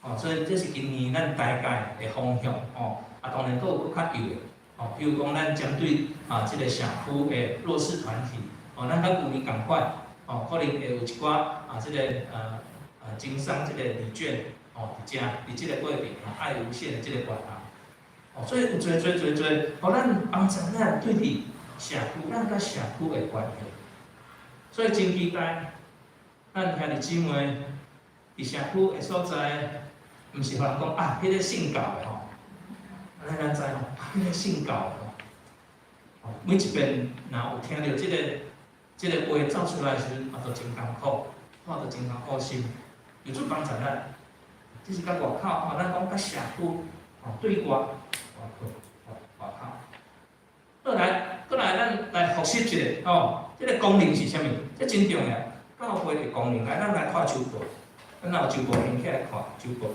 [SPEAKER 4] 哦，所以這是今年咱大概的方向，哦，啊當然閣有閣較幼的，哦，比如講咱針對啊這个社區的弱勢團體，哦，咱佮舊年仝款，哦，可能會有一寡啊這个經商這个禮券，哦，佇遮佇這个過程，愛無限的這个活動，哦，所以有濟濟濟濟，予咱幫助咱對佇社區，咱佮社區的關係，所以真期待咱兄弟姊妹佇社區的所在。毋是予人講啊，彼个信教的吼，按呢咱知吼，啊，彼个信教的吼，每一遍若有聽著這个話走出來的時陣，啊，都真艱苦，看著真艱苦心，求主幫助咱，這是佮外口吼，咱講佮社區吼對外外口吼外口。過來，過來，咱來複習一下吼，這个功能是啥物？這真重要，教會的功能。來，咱來看周報，咱若有周報掀起來看周報。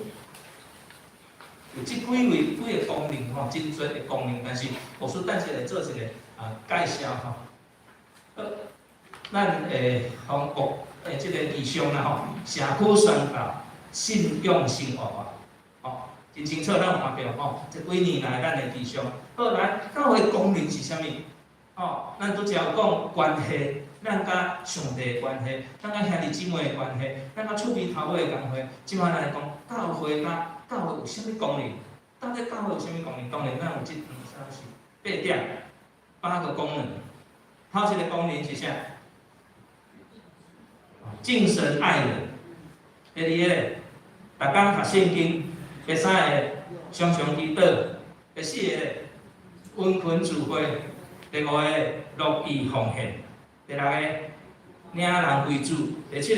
[SPEAKER 4] 有這幾位幾个功能吼，真濟的功能，但是牧師等下來做一个啊介紹吼。好，咱會方國的這个異象啦吼，社區宣教、信仰生活化，吼，真清楚，咱有看著吼，這幾年來咱的異象。好，來，教會功能是啥物？吼，咱拄才有講關係，咱佮上帝的關係，咱佮兄弟姊妹的關係，咱佮厝邊頭尾的關係。這擺咱來講教會佮教會有啥物功能？到底教會有啥物功能？當然，咱有這兩三四八點八個功能。頭一个功能是啥？敬神愛人。第二个，逐工讀聖經。第三个，常常祈禱。第四个，殷勤聚會。第五个，樂意奉獻。第六个，領人歸主。第七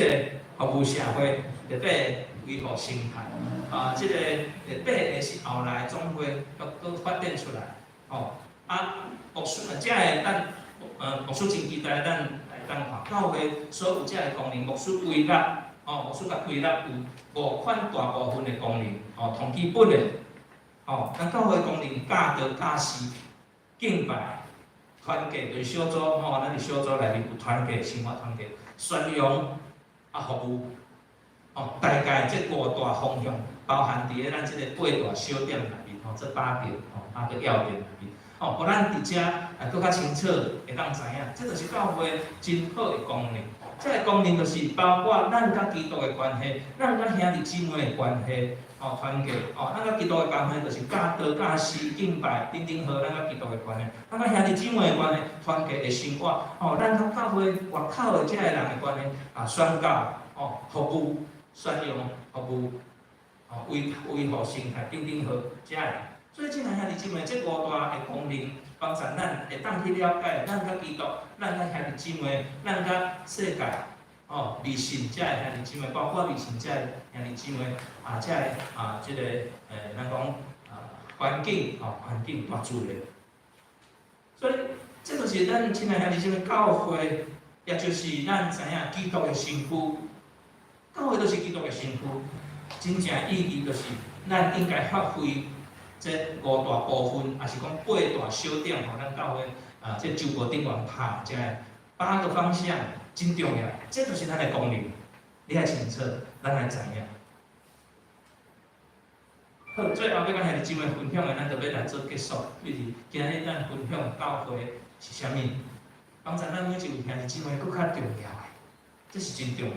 [SPEAKER 4] 個服務社會，第八個維護生態。啊，這個第八個是後來總會閣閣發展出來。吼，啊，牧師，這个咱，牧師真期待咱來當看教會所有這个功能，牧師歸納，吼，牧師共歸納有五款大部分的功能，吼，同基本的，吼，咱教會功能教導、教示、敬拜、團契，就是小組，吼，咱佇小組內面有團契、生活團契、宣揚啊服務，吼，大概這五大方向包含佇咧咱這個八大小點內面，吼，這八個，吼，八個要點內面。吼，予咱佇遮會閣較清楚，會當知影，這就是教會真好的功能。這个功能就是包括咱佮基督的關係，咱佮兄弟姊妹的關係，吼，團契，吼，咱佮基督的關係就是教導、教示、敬拜等等好，咱佮基督的關係，咱佮兄弟姊妹的關係，團契的生活，吼，咱佮教會外口的這个人的關係，啊，宣教，吼，服務、宣揚、服務，吼，維維護生態等等好，這个。所以，親愛兄弟姊妹，這五大的功能，幫助咱會當去了解，咱佮基督，咱佮兄弟姊妹，咱佮世界，吼，未信這个兄弟姊妹，包括未信這个兄弟姊妹，啊，這个啊，這个咱講啊，環境，吼，環境大自然。所以，這就是咱親愛兄弟姊妹教會，也就是咱知影基督的身軀，教會就是基督的身軀，真正意義就是咱應該發揮。這五大部分，抑是講八大小點吼，咱教會啊，這周報頂懸拍這个八個方向真重要，這就是咱的功能。你愛清楚，咱愛知影。好，最後欲佮兄弟姊妹分享的，咱就欲來做結束。就是今日咱分享教會是啥物？幫助咱每一位兄弟姊妹閣較重要的，這是真重要。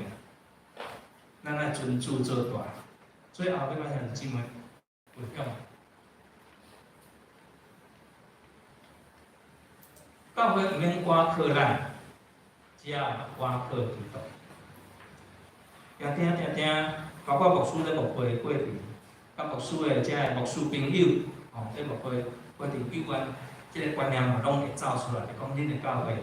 [SPEAKER 4] 咱愛尊主做大。最後欲佮兄弟姊妹分享。教會毋免倚靠咱，只要倚靠基督。定定定定，包括牧師咧牧會的過程，佮牧師的這个牧師朋友，吼，咧牧會過程有關這个觀念嘛，攏會走出來，就講恁的教會，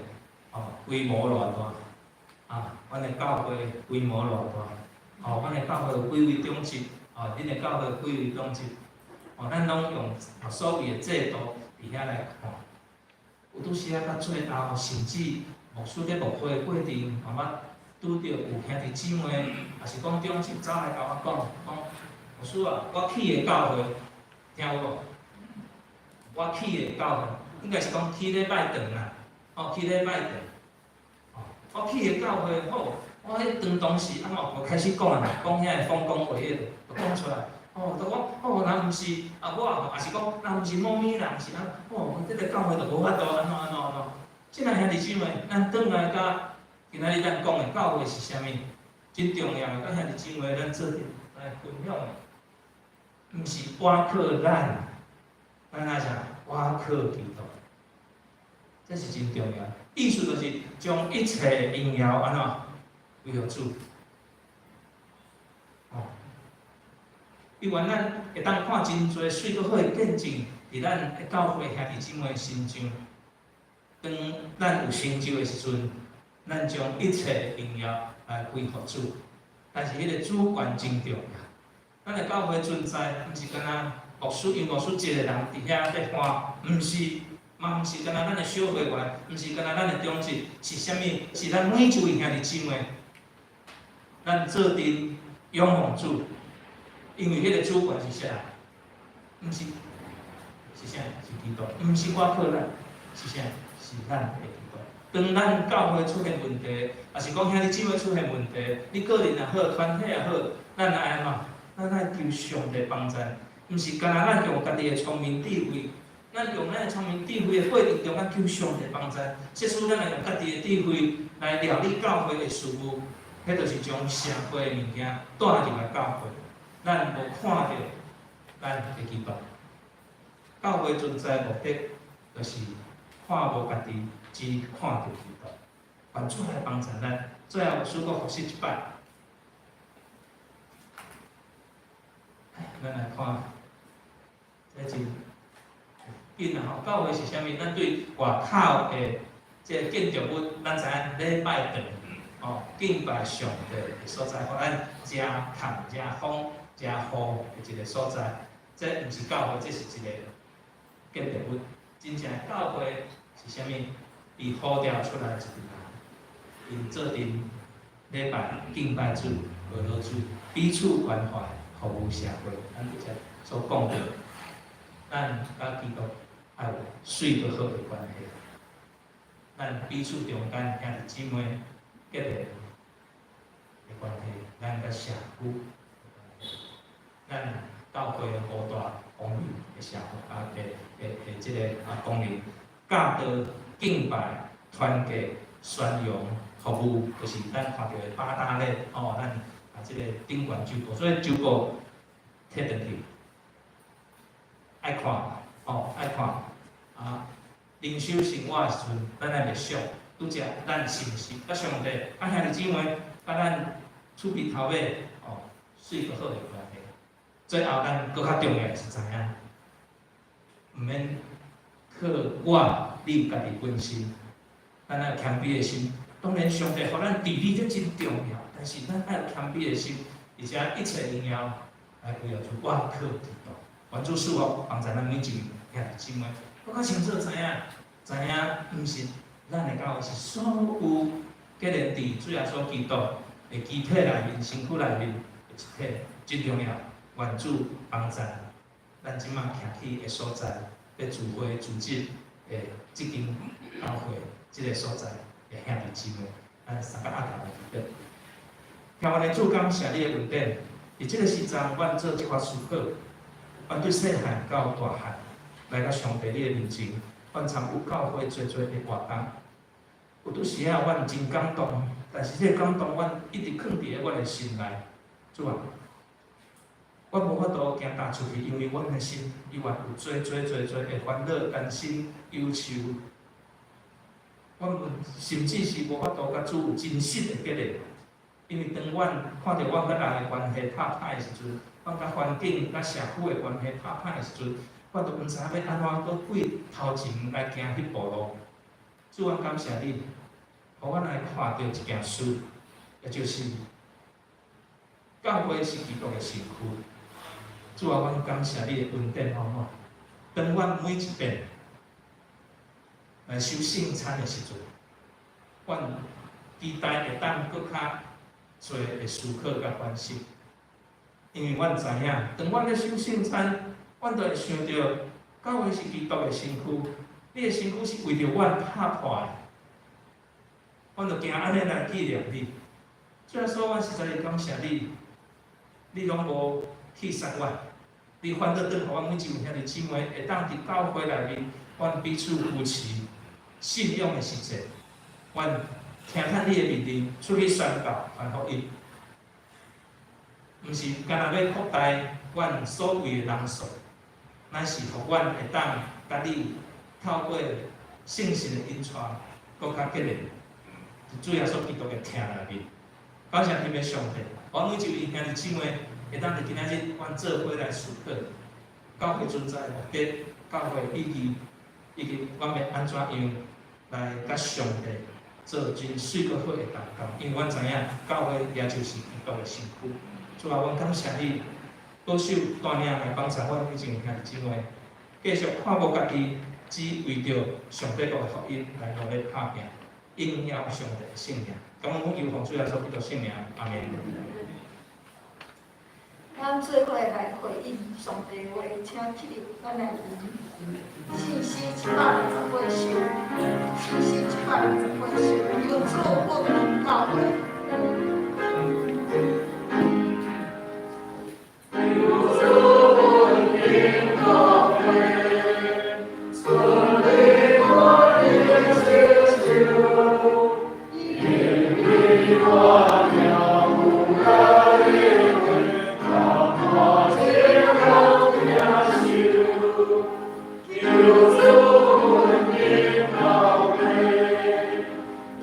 [SPEAKER 4] 吼，規模偌大，啊，阮的教會規模偌大，吼，阮的教會有幾位長執，吼，恁的教會有幾位長執，吼，咱攏用所謂的制度佇遐來看。有拄時仔到最後，甚至牧師咧牧會的過程，慢慢拄著有兄弟姊妹，抑是講長執走來共我講，講牧師啊，我去的教會，聽有無？我去的教會，應該是講去禮拜堂啦，哦，去禮拜堂，哦，我去的教會好，我彼當當時啊，我開始講啊，講遐个豐功偉業，就講出來。哦，就講哦，若毋是啊，我也是講，若毋是某物人是按，哦，這个教會就無法度按怎按怎按怎。親愛兄弟姊妹，咱轉來佮今仔日咱講的教會是啥物？真重要的，佮兄弟姊妹咱做陣來分享的，毋是倚靠咱，咱愛啥？倚靠基督，這是真重要。意思就是將一切榮耀按怎歸予主。哦，因為咱會當看真濟媠閣好的見證，佇咱的教會兄弟姊妹身上。當咱有成就的時陣，咱將一切榮耀來歸予主。但是彼个主權真重要。咱的教會存在，毋是干焦牧師，因牧師一个人佇遐咧看，毋是，嘛毋是干焦咱的小會員，毋是干焦咱的長執，是啥物？是咱每一位兄弟姊妹，咱做陣仰望主，因為彼个主權是啥？毋是，是啥？是基督，毋是倚靠咱，是啥？是咱的基督。當咱教會出現問題，抑是講兄弟姊妹出現問題，你個人也好，團體也好，咱愛按怎？咱愛求上帝幫助，毋是干焦咱用家己的聰明智慧，咱用咱的聰明智慧的過程中，咱求上帝幫助。即使咱來用家己的智慧來料理教會的事務，彼就是將社會的物件帶入來教會，咱無看著咱的基督。教會存在目的，就是看無家己，只看著基督。願主來幫助咱。最後，師閣復習一擺。咱來看，這真緊啊！吼，教會是啥物？咱對外口的這個建築物，咱知影禮拜堂，哦，敬拜上帝的所在，予咱誠坎、誠風、誠雨的一个所在。這毋是教會，這是一个建築物。真正教會是啥物？被呼召出來一群人，𪜶做陣禮拜敬拜主、學老主，彼此關懷，服務社會。咱佇遮所講著，咱佮基督愛有媠閣好的關係，咱彼此中間兄弟姊妹結連的關係，咱佮社區的關係，咱教會五大功能的社會啊的的的這个啊功能，教導、敬拜、團結、宣揚、服務，就是咱看著的八大類哦。咱啊這个頂懸周報，所以周報提轉去愛看哦，愛看啊。靈修生活的時陣，咱愛默想，拄則咱是毋是佮上帝、佮兄弟姊妹、佮咱厝邊頭尾哦，媠閣好的關係。最後，咱閣較重要的是知影，毋免靠我，你有家己本身，咱愛有謙卑的心。當然，上帝予咱治理這真重要，但是咱愛有謙卑的心，而且一切榮耀來歸予主，我靠基督。願主賜福幫助咱每一位兄弟姊妹。閣較清楚知影，知影毋是咱的教會，是所有結連佇主耶穌基督的肢體內面、身軀內面的一體，真重要。願主幫助咱這馬徛起的所在，欲聚會組織的這間教會這个所在的兄弟姊妹，咱三個阿頭來祈禱。聽阮的主，感謝你的恩典，佇這个時陣，阮做這款思考，阮對細漢到大漢來到上帝你的面前，阮參與教會濟濟的活動。有拄時仔，阮真感動，但是這个感動，阮一直囥佇咧阮的心內。主啊，我無法度行踏出去，因為阮的心猶原有濟濟濟濟的煩惱、擔心、憂愁。阮甚至是無法度佮主有真實的結連，因為當阮看著阮佮人的關係拍歹的時陣，阮佮環境、佮社區的關係拍歹的時陣，我都毋知影欲按怎閣對頭前來行彼步路。主，阮感謝你，予阮來看著一件事，也就是教會是基督的身軀。主啊，阮感謝你的恩典，好無？當阮每一遍來守聖餐的時陣，阮期待會當閣較濟的思考佮反省，因為阮知影，當阮咧守聖餐，阮就會想著教會是基督的身軀，你的身軀是為著阮拍破的，阮就行按呢來紀念你。主耶穌，阮實在是感謝你，你攏無棄殺阮，你反倒轉予阮每一位兄弟姊妹會當佇教會內面，阮彼此扶持，信仰的實踐，阮聽從你的命令，出去宣告傳福音，毋是干焦欲擴大阮所謂的人數，乃是予阮會當佮你透過聖神的引帶，閣較結連，佇主耶穌基督的疼內面。感謝天父上帝，我每一位兄弟姊妹會當佇今仔日，阮做伙來思考教會存在的目的、教會意義，以及阮欲按怎樣來佮上帝做真媠閣好的同工。因為阮知影教會也就是基督的身軀。主啊，阮感謝你保守帶領來幫助阮每一位兄弟姊妹，繼續看無家己，只為著上帝國的福音來努力拍拚，榮耀上帝的聖名。感恩奉求奉主耶穌基督聖名，阿們。
[SPEAKER 2] 咱做伙來回應上帝話，請起立，咱來吟信詩728首，信詩728首，求主恩臨教會。
[SPEAKER 3] 求主恩臨教會，賜你我的接受，因你我了無來的話，踏前往聽受，求主恩臨教會，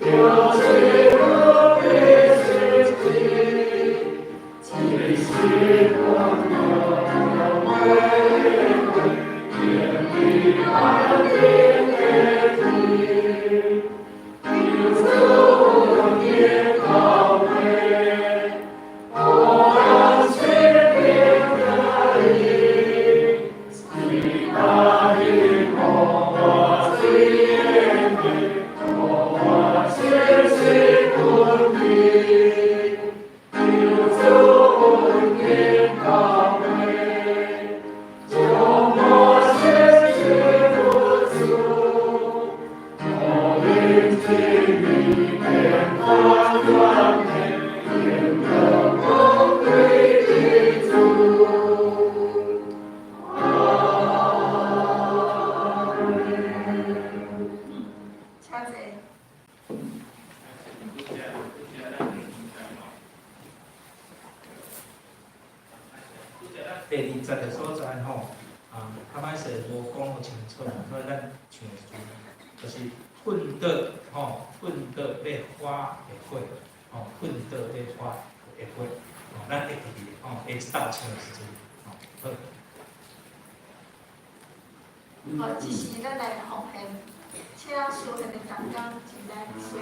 [SPEAKER 3] 求主恩臨。
[SPEAKER 4] 第二節的所在吼，啊，較歹勢無講予清楚，所以咱唱的時陣，就是奮倒吼，奮倒欲發的火，吼，奮倒欲發的火，吼，咱會記得吼，下一道唱的時陣，吼，好。
[SPEAKER 2] 好，這時咱來奉獻，請司獻的同工進來司獻。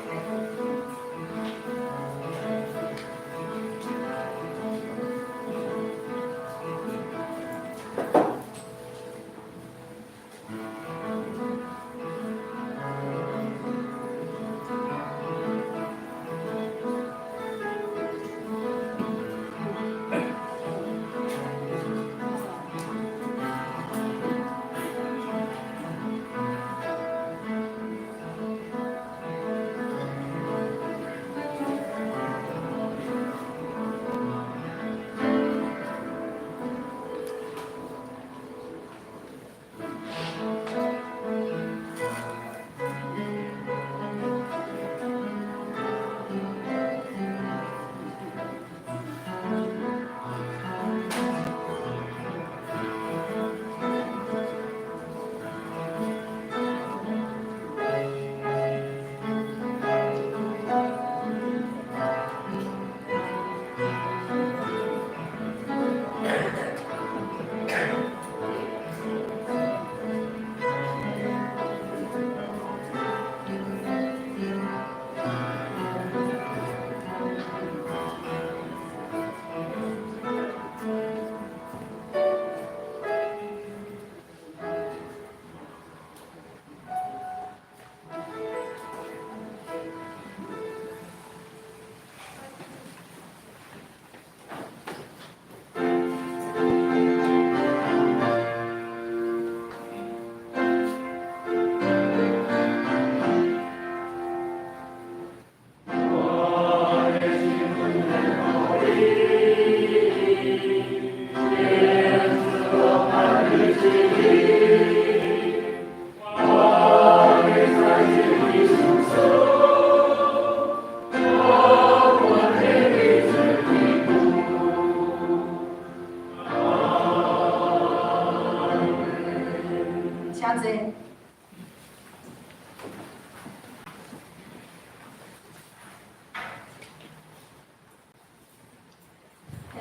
[SPEAKER 2] 請坐。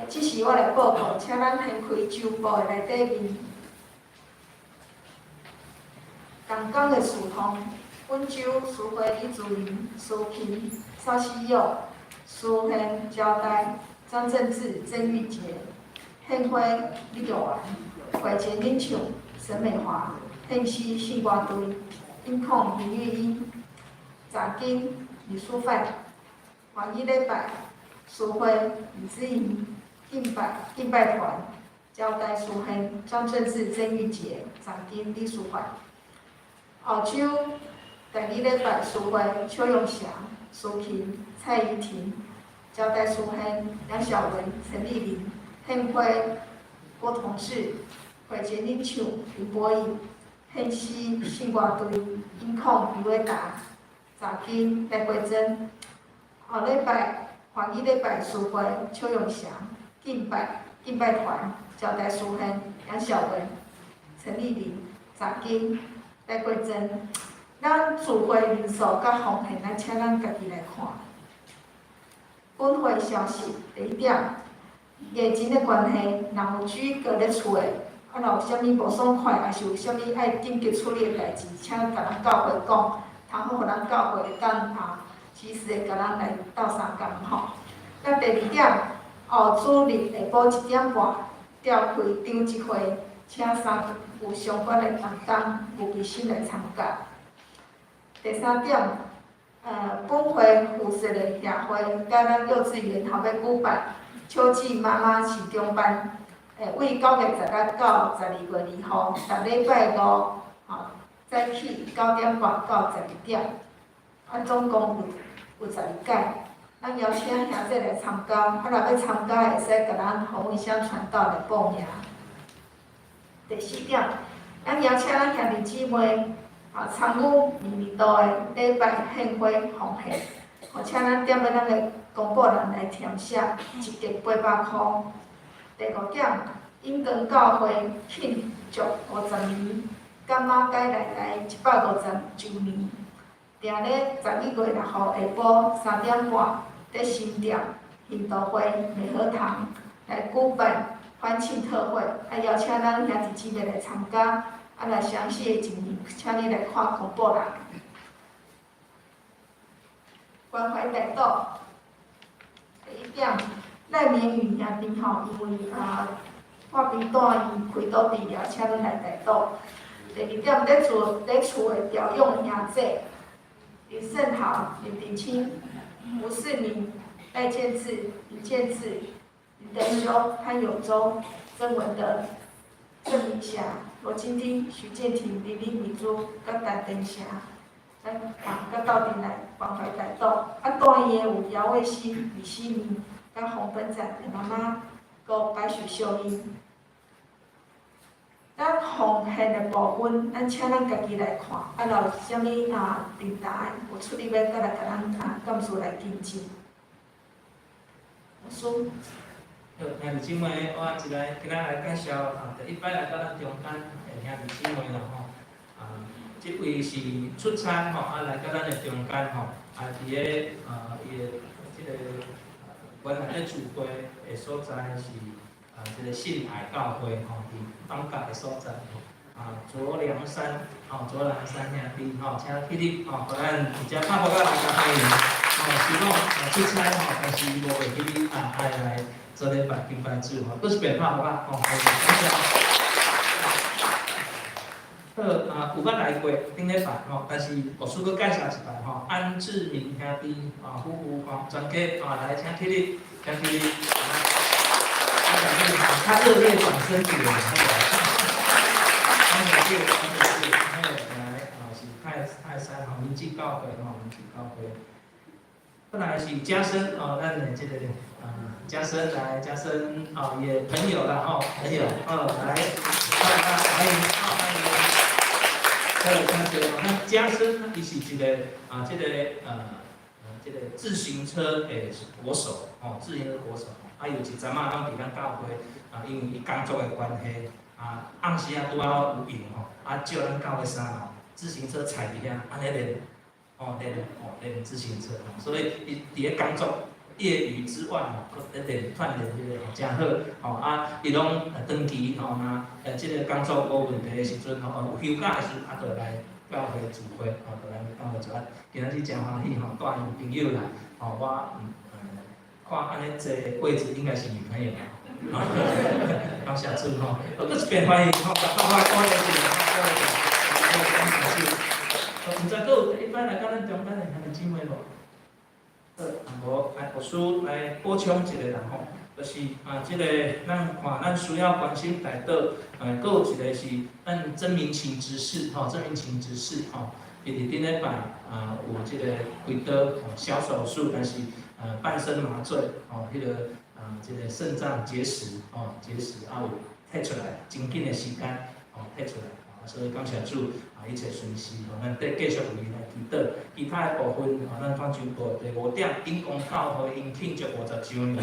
[SPEAKER 2] 這時我來報告，請咱掀開周報的內底面。同工的事項，本周司會李主任、司琴、邵希佑、司獻交代、張政治、曾玉潔、獻花李玉元、會前領唱沈美華、獻詩聖歌隊、音控林玉英、雜金李淑范、黃衣禮拜、司會李姿瑩、敬拜團、交代司獻張政治、曾玉潔、雜金李淑范。後周第二禮拜司會邱永祥、司琴、蔡怡婷、交代司獻梁曉文、陳麗玲、獻花郭同志、會前領唱林博義、獻詩聖歌隊、音控余偉達、雜金賴桂珍。後禮拜黃衣禮拜司會邱永祥、敬拜團、交代司獻梁曉文、陳麗玲、雜金賴桂珍。咱聚會人數佮奉獻，咱請咱家己來看。本會消息第一點，疫情的關係，若有居隔咧厝的，啊，若有啥物無爽快，抑是有啥物愛緊急處理的代誌，請共咱教會講，通好予咱教會會當啊，及時的共咱來鬥相共吼。那第二點，後主日下晡1點半召開長執會，請三有相關的同工預備心來參加。第三點，本會負責的協會佮咱幼稚園後欲舉辦秋季媽媽市長班，為9月10日到12月2號，逐禮拜五，吼，早起9點半到12點，啊，總共有12屆，咱邀請兄弟來參加，啊，若欲參加會使共咱洪文香傳道來報名。第四點，咱邀請咱兄弟姊妹。啊，參與年年度的禮拜獻花奉獻，而且咱踮咧咱的公告欄來填寫，一格800箍。第五點，永光教會慶祝50年，柑仔街來台150周年，定咧11月6號下晡3點半，佇新店行道會美和堂來舉辦歡慶特會，啊邀請咱兄弟姊妹來參加，啊若詳細的情形，請你來看公布欄。關懷大島，第一點，賴明宇兄弟吼，因為啊破病住院開刀治療，請咱來代禱。第二點，佇厝的調養兄姐，林勝豪、林鼎清、吳世明、賴建志、林建志、林德修、潘永洲、曾文德、鄭明霞、羅金丁、徐建廷、林李美珠、佮陳登霞，咱啊，佮鬥陣來關懷代禱。啊，住院的有姚衛新、李希明、佮洪本展的媽媽，閣白許秀英。咱奉獻的部分，咱請咱家己來看，啊，若有啥物啊訂單有出入欲，閣來共咱啊監事來跟進。牧師。
[SPEAKER 4] 好，兄弟姊妹，我一來今仔來介紹啊，第一擺來到咱中間的兄弟姊妹啦吼，啊，這位是出差吼，啊來到咱的中間吼，啊，佇個啊伊的這個原來咧聚會的所在是啊，這個信愛教會吼，佇放假的所在吼，啊，卓良山，吼，卓良山兄弟吼，請起立吼，予咱直接拍鼓仔來共歡迎，吼，是講啊出差吼，但是伊無袂記得啊，愛來做禮拜敬拜主吼，閣一遍拍鼓仔吼，感謝。好啊，有捌來過頂禮拜吼，但是牧師閣介紹一擺吼，安志明兄弟啊夫婦吼，全家啊來請起立，請起立。較熱烈掌聲一下，感謝主，感謝主，嘿，來啊是泰山吼，明志教會吼，明志教會。本來是嘉生哦，咱的這個啊嘉生來，嘉生啊也朋友啦吼，朋友哦來，歡迎，歡迎。好，感謝哦。那嘉生伊是一個啊，這個這個自行車的國手哦，自行車國手。啊，有一陣仔攏佇咱教會啊，因為伊工作的關係啊，暗時啊拄好有閒吼，啊借咱教會衫吼，自行車踩佇遐，按呢練，哦練，哦練自行車，所以伊佇咧工作業餘之外吼，閣咧練鍛鍊這個誠好，吼啊，伊攏長期吼若這個工作無問題的時陣吼，有休假的時陣啊，就來教會聚會，吼，就來教會聚會。今仔日誠歡喜吼，帶𪜶朋友來，吼我看按呢坐位置應該是女朋友，感謝主吼，閣一遍歡迎吼，大家鼓勵一下，鼓勵一下，感謝主。毋知閣有第一擺來到咱中間的兄弟姊妹無？好，啊無，來牧師來補充一個啦吼，就是啊，這個咱看咱需要關心代禱，閣有一個是咱曾明琴執事吼，曾明琴執事吼，伊佇頂禮拜啊有這個開刀小手術，但是半身麻醉，吼，彼個啊，這個腎臟結石，吼，結石啊有提出來，真緊的時間，吼，提出來，所以感謝主，啊，一切順遂，吼，咱繼續為伊來祈禱。其他的部分，吼，咱看周報第五點，永光教會𪜶慶祝50周年，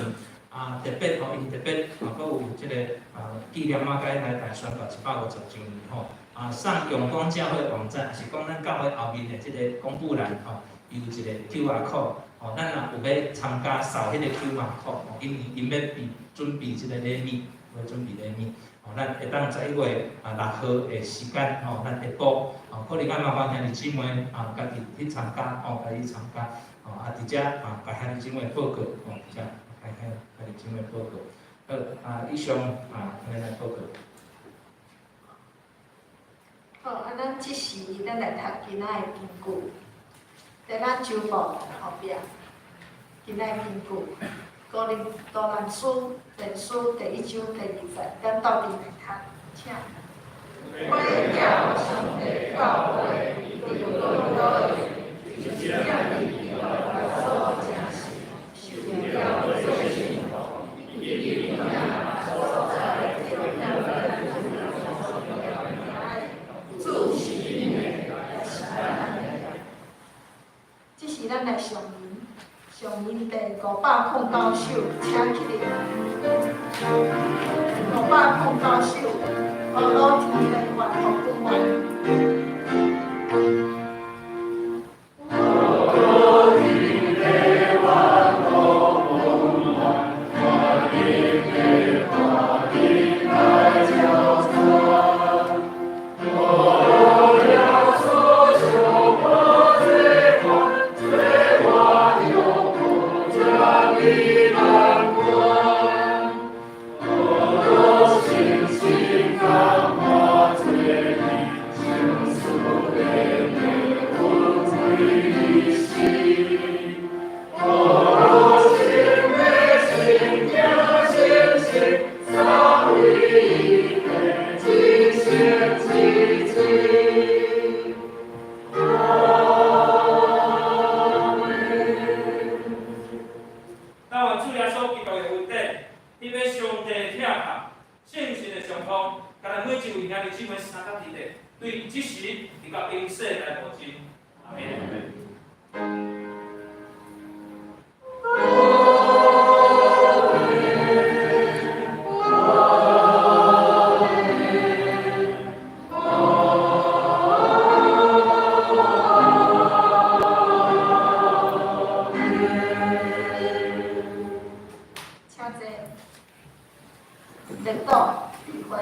[SPEAKER 4] 啊，特別吼，𪜶特別啊，閣有這個啊紀念仔該來台宣告150周年，吼，啊，上永光教會網站，是講咱教會後面的這個公布欄，吼，有一個 QR code。吼，咱若有欲參加掃彼個 QR code，吼，因𪜶欲準備這個禮物，欲準備禮物，吼，咱會當11月6號的時間，吼，咱下晡，吼，可能較麻煩兄弟姊妹啊，家己去參加，吼，家己參加，吼，啊，佇遮啊，共兄弟姊妹報告，吼，佇遮共兄弟姊妹報告。好，啊，以上啊，按呢來報告。
[SPEAKER 2] 好，啊，咱這時咱來讀今仔的經句。佇咱周報後壁，今仔的經句，哥林多南書前書第一章第二節，咱鬥陣來讀，請。
[SPEAKER 3] 歸耀上帝教會，對哥林多的，就是這所誠實，受了做聖徒，已經所在主是恁的，也是咱的。
[SPEAKER 2] 這時咱來上吟，上吟第509首，請起立。放到手，呵咾天地愿福永远。
[SPEAKER 5] 但愿主耶稣基督的恩典，彼个上帝的疼爱，圣神的相通，佮咱每一位兄弟姊妹相佮伫咧，对这时直到永世来无尽。阿们。
[SPEAKER 2] 请坐。列党聚会。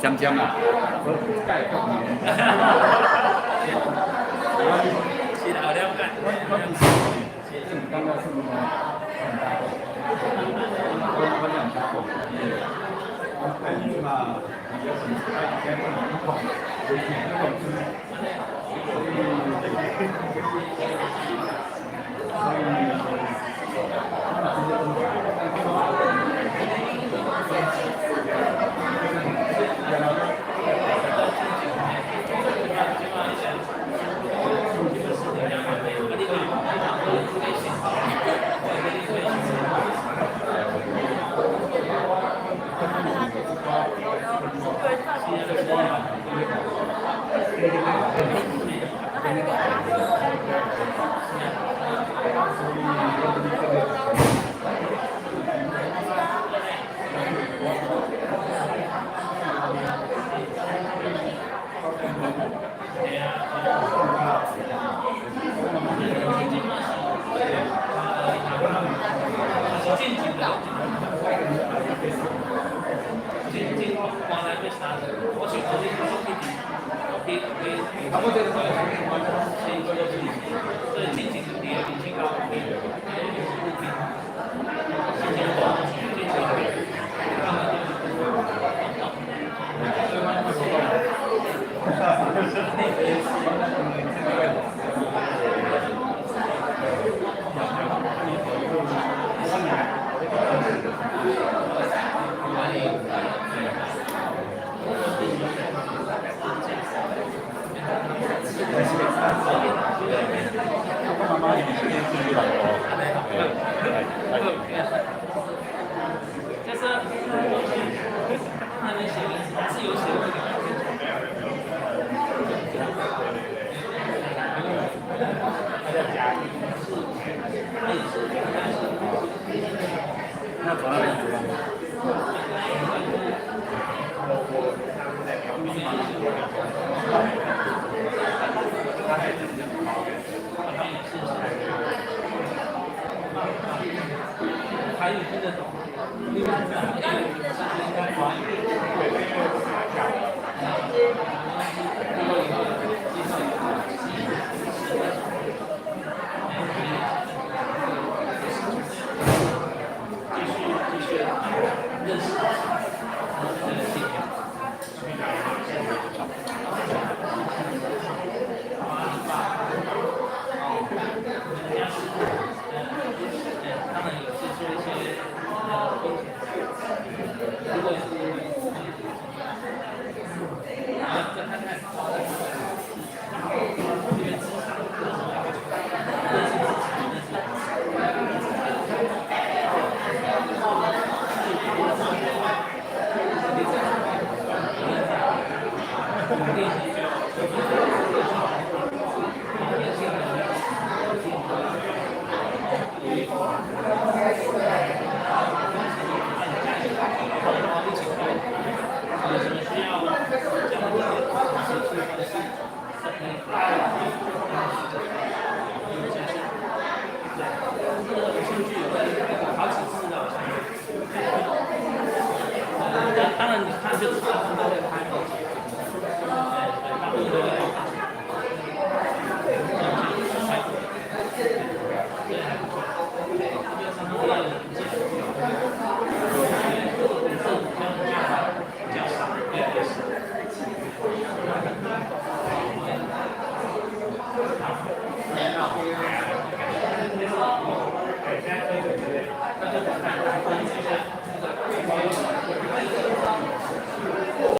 [SPEAKER 6] 尖尖啊，我介国语。
[SPEAKER 4] 是啦，有了解。
[SPEAKER 6] 我其实是感觉是很大我两大我起码也是爱听讲，会听讲所以。
[SPEAKER 4] 台语听得懂，你们应该华语。继续继续认识这个信仰。他们有制作一些那个如果是，再看看，这边智商认识自己，认识。好几次了，当然你看就知道他们都会拍，大部分都会拍。对，还不错。比较少，越来越少。那就看分析一下这个。